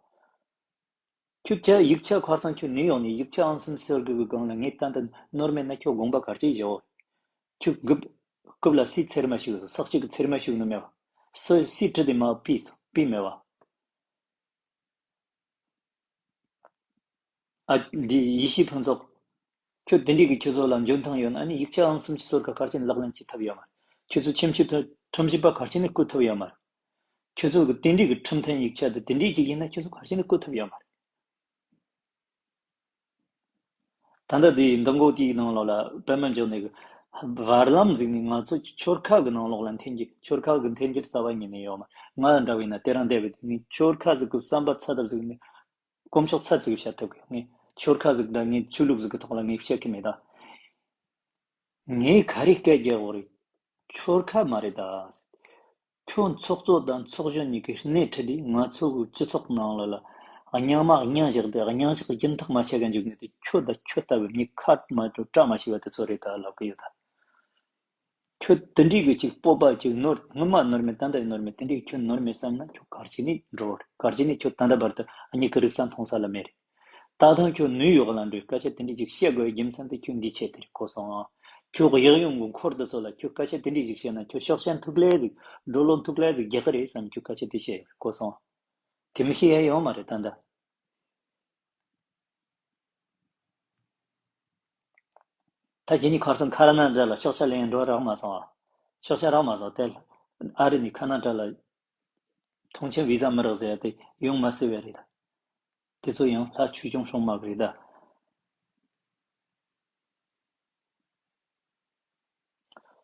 ཁྱོད་ཀྱ་ཡིག་ཆ་ཁར་སང་ཁྱོད་ནིའུ་ཡོག་ནས་ཡིག་ཆ་ཨང་སུམ་ཅུ་སོ་དགུ་གི་སྒང་ལ་ངས་ད་ལྟ་ནོར་མེད་ན་ཁྱོད་དགོངས་པ་ག་རེ་བཞེས། ཁྱོད་རྐུབ་རྐུབ་ལ་སུས་ཚེར་མ་ཞུགས་སོང་། ས་གཅིག་གི་ཚེར་མ་ཞུགས་ནི་མེད་བ། སུ་སུས་བྲིས་ཏེ་མ་པིས་སོང་པིས་མེད་བ། ཨ། འདི་ཡེ་ཤེས་ཕུན་ཚོགས། ཁྱོད་དེ་འདྲའི་གི་ཁྱོད་ཚོ་ལ་འཇོན་ཐང་ཡོད་ན་ཨ་ནི་ཡིག་ཆ་ཨང་སུམ་ཅུ་སོ་དགུ་ག་ག་རེ་བྱས་ནས་ལག་ལེན་བྱེད་ཐུབ་ཡོད་མ་རེད། ཁྱོད་ཚོ་ཁྲིམས་ཞིབ་ཁྲིམས་ཞིབ་པ་ག་རེ་བྱས་ནས་བསྐོ་ཐུབ་ཡོད་མ་རེད། ཁྱོད་ཚོ་གི་དེ་འདྲའི་གི་ཁྲིམས་མཐུན་ཡིག་ཆ་དེ་དེ་འདྲའི་ཅིག་ཡིན་ན་ཁྱོད་ཚོ་ག་རེ་བྱས་ནས་བསྐོ་ཐུབ་ཡོད་མ་རེད། ད་ལྟ་དེའི་འདུ་འགོད་དེའི་ནང་ལོགས་ལ་པད་མ་འབྱུང་གནས་ཀྱི་བར་ལམ་ཟིག་ནས་ང་ཚོ་ཆོལ་ཁ་གི་ནང་ལོགས་ལ་འཐེན་རྒྱུ། ཆོལ་ཁ་གི་འཐེན་རྒྱུ་རྩ་བ་ཉིད་ནས་ཡོད་མ་རེད། ང་ལ་འདྲ་བ་ཡིན་ན་དེ་རང་བསྡད་པའི་དུས་ནས་ཆོལ་ཁ་ཟིག་གི་བསམ་པ་ཚ་ཐབས་ཟིག་ནས། དཀོན་མཆོག་ཚ་ཚིག་བཤད་ཐུབ་གི། ངས་ཆོལ་ཁ་ཟིག་དང་ངས་ཆོས་ལུགས་ཟིག་གི་ཐོག་ལ་ངས་བཤད་གི་མེད་ད། ངས་ག་རེ་སྐད་རྒྱག་དགོས་རེད། ཆོལ་ཁ་མ་རེད་ད། ཁྱོད་ཚོགས་གཙོ་དང་ཚོགས་གཞོན་གཉིས་ཀྱིས་སྣེ་ཁྲིད་དེ་ང་ཚོ་གི་སྤྱི་ཚོགས་ནང་ལ་ལ་རྙིང་མ་རྙིང་བཞག་སྟེ། རྙིང་ཞག་སྦྱིན་ཐག་མ་ཆད་ག་འཇུག་ནས་དེ་ཁྱོད་དང་ཁྱོད་ལྟ་བུའི་མྱི་ཁ་མ་བྲལ་བཀྲ་མ་ཤིས་པ་དེ་ཚོ་རེད་ད་ལབ་གི་ཡོད་ད། ཁྱོད་དེ་འདྲའི་གི་ཅིག་སྤོབས་པ་ཅིག་ནོར། སྔོན་མ་ནོར་མེད། ད་ལྟ་ཡང་ནོར་མེད། དེ་འདྲའི་ཁྱོད་ནོར་མེད་བསམ་ན་ཁྱོད་གར་ཅི་ནས་འགྲོ་རེད། གར་ཅི་ནས་ཁྱོད་ད་ལྟ་བར་དུ་མྱིག་གི་རིག་ས་མཐོང་ས་ལ་མེད་རེད། ད་ཐེངས་ཁྱོད་ནིའུ་ཡོག་ལ་འགྲོ་སྐད་ཆ་དེ་འདྲ་ཅིག་བཤད་དགོས་རྒྱུ་མཚན་དེ་ཁྱོད་འདི་བྱས་དེ་རེད་གོ་སོང་ཨ། ཁྱོད་གཡག་ཡོང་གི་འཁོར་དུ་ཚོ་ལ་ཁྱོད་སྐད་ཆ་དེ་འདྲ་ཅིག་བཤད་ན་ཁྱོད་ཤོག་ཆ་འཐུག་ལེ་ཟིག་འགྲོ་ལོ་འཐུག་ལེ་ཟིག་རྒྱག་གི་རེད་བསམ། ཁྱོད་སྐད་ཆ་དེ་བཤད་ཡོད་རེད་གོ་སོང་ཨ། དེ་མི་ཤེས་ཡ་ཡོད་མ་རེད་ད་ལྟ། ད་ཁྱེད་གཉིས་ཁར་སང་ཁ་ན་ཌ་ལ་ཤོག་ཆ་ལེན་འགྲོ་རག་མ་སོང་ཨ། ཤོག་ཆ་རག་མ་སོང་དེ། ཨ་རི་ནས་ཁ་ན་ཌ་ལ་ཐོངས་མཆན་བི་ཟ་མི་རག་ཟེར་ཡ་དེ་ཡོང་མ་སྲིད་པ་རེད། དེ་ཚོ་ཡང་ལྷ་ཆོས་སྐྱོང་སྲུང་མ་གི་རེད་ད།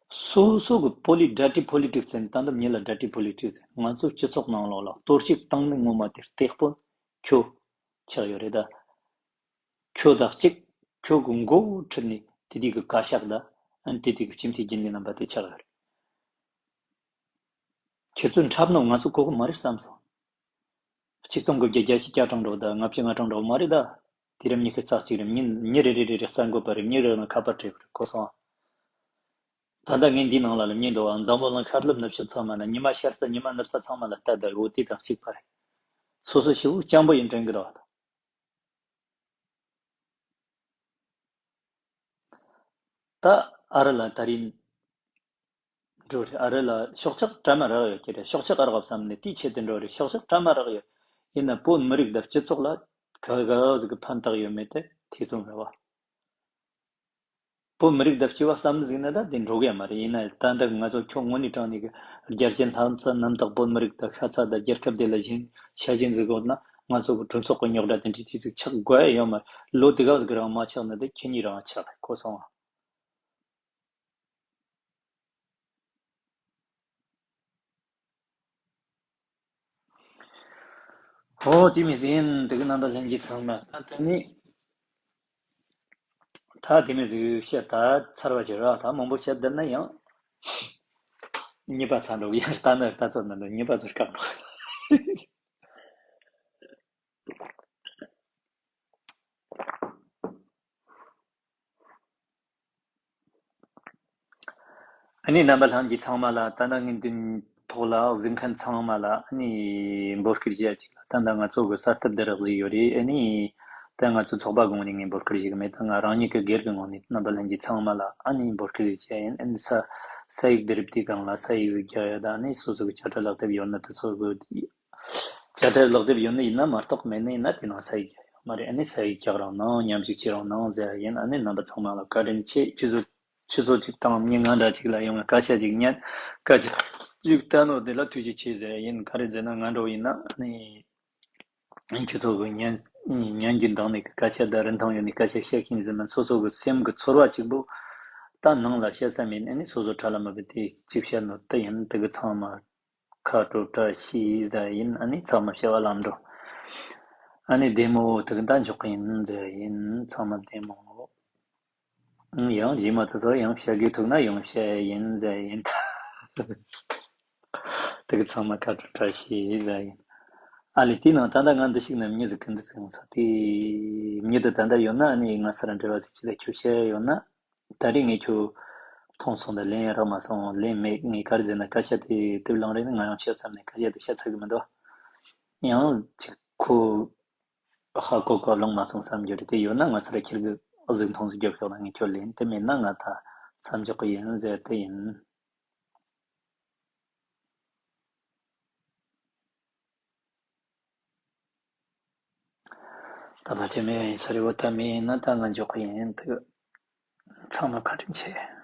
སོ་སོ་གི་པོ་ལི་dirty politics ཟེར་ནས་ད་ལྟ་མྱི་ལ་dirty politics ཟེར། ང་ཚོ་སྤྱི་ཚོགས་ནང་ལོགས་ལ་གཏོར་བཤིག་བཏང་ནི་ངོ་མ་དེ་སྟེགས་དཔོན་ཁྱོད་ཆགས་ཡོད་རེད་ད། ཁྱོད་དང་གཅིག་ཁྱོད་ཀྱི་མགོ་བོ་ཁྲིད་ནས་དེ་དུས་ཀྱི་བཀའ་ཤག་དང་ཨ་ནི་དེ་དུས་ཀྱི་སྤྱི་འཐུས་རྒྱུན་ལས་རྣམ་པ་དེ་ཆགས་ཡོད་རེད། ཁྱེད་ཚོས་འཁྲབ་ནོ་ང་ཚོ་གོ་གི་མ་རེད་བསམ་སོང་། གཅིག་སྟོང་དགུ་བརྒྱ་བརྒྱད་ཅུ་གྱ་གྲངས་འགྲོ་དང་ལྔ་བཅུ་ང་གྲངས་འགྲོ་མ་རེད་ད། དུས་རབས་ཉི་ཤུ་རྩ་གཅིག་རེད། མྱི་མྱི་རེ་རེ་རེ་རེ་གསར་འགོད་པ་རེད། མྱི་རེ་རེ་ལ་ཁ་པར་སྤྲད་དགོས་རེད་གོ་སོང་། ད་ལྟ་ངས་འདིའི་ནང་ལ་ལ་མྱི་འདུག་ཨ། འཛམ་བུ་གླིང་ཤར་ནུབ་ནུབ་ཕྱོགས་ཚང་མ་ལ་ཉི་མ་ཤར་ས་ཉི་མ་ནུབ་ས་ཚང་མ་ལ་ལྟ་དང་འོ་དེ་དང་གཅིག་པ་རེད། སོ་སོ་ཞེ་པོ་སྤྱང་པོ་ཡིན་དྲན་གི་འདུག་ཨ། ད་ཨ་རི་ལ་ད་རིང་འགྲོ་རེད། ཨ་རི་ལ་ཤོག་ཆག་གྲ་མ་རག་ཡོད་ཀྱི་རེད། ཤོག་ཆག་ཨ་རག་བསམ་ནས་དེའི་ཆེད་དུ་འགྲོ་རེད། ཤོག་ཆག་གྲ་མ་རག་ཡོད། ཡིན་ན་བོད་མི་རིགས་དང་སྤྱི་ཚོགས་ལ་ག་ག་ཟིག་གི་ཕན་ཐོགས་ཡོད་མེད་དེ་ཐེ་ཚོམ་རེད་བ། བོད་མི་རིགས་དང་སྤྱི་བ་བསམ་བློ་ཟིག་ན་ད་དེ་འགྲོ་གི་ཡ་མ་རེད། ཡིན་ན་ད་འདི་ང་ཚོ་ཁྱོད་དངོས་གནས་དྲང་གནས་ཀྱི་རྒྱལ་སྤྱི་ལྷ་ས་རྣམ་དག་བོད་མི་རིགས་དང་ཤ་ཚ་དང་རྒྱལ་ཁབ་དེ་ལ་ཞེན་ཤ་ཞེན་ཟིག་དགོས་ན་ང་ཚོ་གི་གྲོས་ཚོགས་ཀྱི་རྙོག་དྲ་དེ་འདྲ་དེ་ཟིག་ཆགས་དགོས་ཡ་ཡོད་མ་རེད། ལོ་དེ་ག་ཟིག་རང་མ་ཆགས་ན་དེ་ཁྱེད་གཉིས་རང་ཆགས་རེད་གོ་སོང་ཨ། ཨོ་དེ་མི་ཟིན་དེ་གི་རྣམ་པ་ལྷན་རྒྱས་ཚང་མ། ད་དེ་ནི་ད་དེ་མི་ཟིག་བཤད་ད་ཚར་བ་ཅིག་ར། ད་མང་པོ་བཤད་བསྡད་ན་ཡང་གཉིས་པ་ཚར་འགྲོ་གི་ཡང་ལྟ་ན་ལྟ་ཚོད་ན་འདུག་གཉིས་པ་ཚར་བཀག་འགྲོ། ཨ་ནི་རྣམ་པ་ལྷན་རྒྱས་ཚང་མ་ལ་ད་ལྟ་ངའི་མདུན་ཐོག་ལ་གཟིགས་མཁན་ཚང་མ་ལ་ཨ་ནི་འབོད་སྐུལ་བྱེད་ཡ་གཅིག་ལ། ད་ལྟ་ང་ཚོ་གི་གསར་ཐབས་འདི་རག་ཟིག་ཡོད་རེད། ཨ་ནི་ད་ང་ཚོ་ཚོགས་པ་གི་ངོས་ནས་ངས་འབོད་སྐུལ་ཞིག་མེད། ད་ང་རང་ཉིད་ཀྱི་སྒེར་གྱི་ངོས་ནས་རྣམ་པ་ལྷན་རྒྱས་ཚང་མ་ལ་ཨ་ནི་འབོད་སྐུལ་ཞིག་བྱས་ཡིན། ཨ་ནི་ས་ས་ཡིག་འདི་རིགས་དེའི་སྒང་ལ་ས་ཡིག་ཟིག་རྒྱག་ཡ་ད་ཨ་ནི་སོ་སོ་གི་དཔྱ་ཁྲལ་ལག་དེབ་ཡོད་ན་དེ་ཚོ་གི་དཔྱ་ཁྲལ་ལག་དེབ་ཡོད་ནི་ཡིན་ན་མ་གཏོགས་མེད་ནི་ཡིན་ན་དེ་ནང་ས་ཡིག་རྒྱག་ཡོད་མ་རེད། ཨ་ནི་ས་ཡིག་རྒྱག་རོགས་གནང་། མཉམ་ཞུགས་བྱེད་རོགས་གནང་ཟེར་ཡ་ཡིན། ཨ་ནི་རྣམ་པ་ཚང་མ་ལ་བཀའ་དྲིན་ཆེ། ཁྱེད་ཚོ་ཆུ་ཚོད་གཅིག་དང་མི་ང་འདྲ་གཅིག་ལ་ཡོང་བའི་སྐད་ཆ་གཅིག་ཉན། སྐད་ཆ་གཅིག་བལྟས་ནོ་དེ་ལ་ཐུགས་རྗེ་ཆེ་ཟེར་ཡིན། ག་རེ་ཟེར་ན་ང་འདྲ་བོ་ཡིན་ན་ནི་ཁྱེད་ཚོ་གི་ཉན་ཉན་རྒྱུ་འདང་ནས་སྐད་ཆ་དང་རིན་ཐང་ཡོད་ནས་སྐད་ཆ་བཤད་མཁན་ཟེར་མིན། སོ་སོ་གི་སེམས་གི་ཚོར་བ་གཅིག་པོ་ད་ནང་ལ་བཤད་ས་མེད་ནས་ནི་སོ་སོ་ཁྲ་ལ་མ་བུད་དེ་གཅིག་བཤད་ནོ་དེ་ཡིན། དེ་གི་ཚང་མ་ཁ་དྲོ་བཀྲ་ཤིས་ཟེར་ཡིན། ཨ་ནི་ཚང་མ་བྱ་བ་ལམ་འགྲོ། ཨ་ནི་བདེ་མོ་དེ་གི་ད་འཇོག་གི་ཡིན་ཟེར་ཡིན། ཚང་མ་བདེ་མོ། ཡང་རྗེས་མ་དེ་ཚོ་ཡང་བཤད་དགོས་ཐུག་ན་ཡང་བཤད་ཡིན་ཟེར་ཡིན། དེ་གི་ཚང་མ་ཁ་དྲོ་བཀྲ་ཤིས་ཟེར་ཡིན། ཨ་ལས་དེའི་ནང་ད་ལྟ་ང་འདི་ཞིག་ན་མྱི་ཟིག་གི་འདི་ཟིག་ཡོང་ས་དེ། མྱི་དེ་ད་ལྟ་ཡོད་ན་ཨ་ནི་ང་ས་ར་འབྲེལ་བ་ཟིག་ཅི་ལ་ཁྱོད་བཤད་ཡོད་ན། ད་རེས་ངས་ཁྱོད་མཐོང་སོང་། ད་ལན་རག་མ་སོང་། ལན་མེད། ངས་ག་རེ་ཟེར་ན་སྐད་ཆ་དེ་དེབ་ལང་རེ་ནི་ང་ཡང་བཤད་བསམ་ནས་སྐད་ཆ་དེ་བཤད་ཚར་གི་མི་འདུག་ཡང་ཅིག་ཁོ་ཧ་གོ་གོ་ལོང་མ་སོང་བསམ་རྒྱུ་རེད། དེ་ཡོད་ན་ང་ཚོ་ར་ཁྱེར་གི་གཟིགས་མཐོང་ཟིག་རྒྱབ་ཤོག་ན་ངས་ཁྱོད་ལན། དེ་མེད་ན་ང་ད་མཚམས་འཇོག་གི་ཡིན་ཟེར་དེ་ཡིན། ད་ཕལ་ཆེར་མེད་ཡིན་ས་རེད་བ། ད་མེད་ཡིན་ན་ད་ང་འཇོག་གི་ཡིན། དེ་ཚང་མ་བཀའ་དྲིན་ཆེ།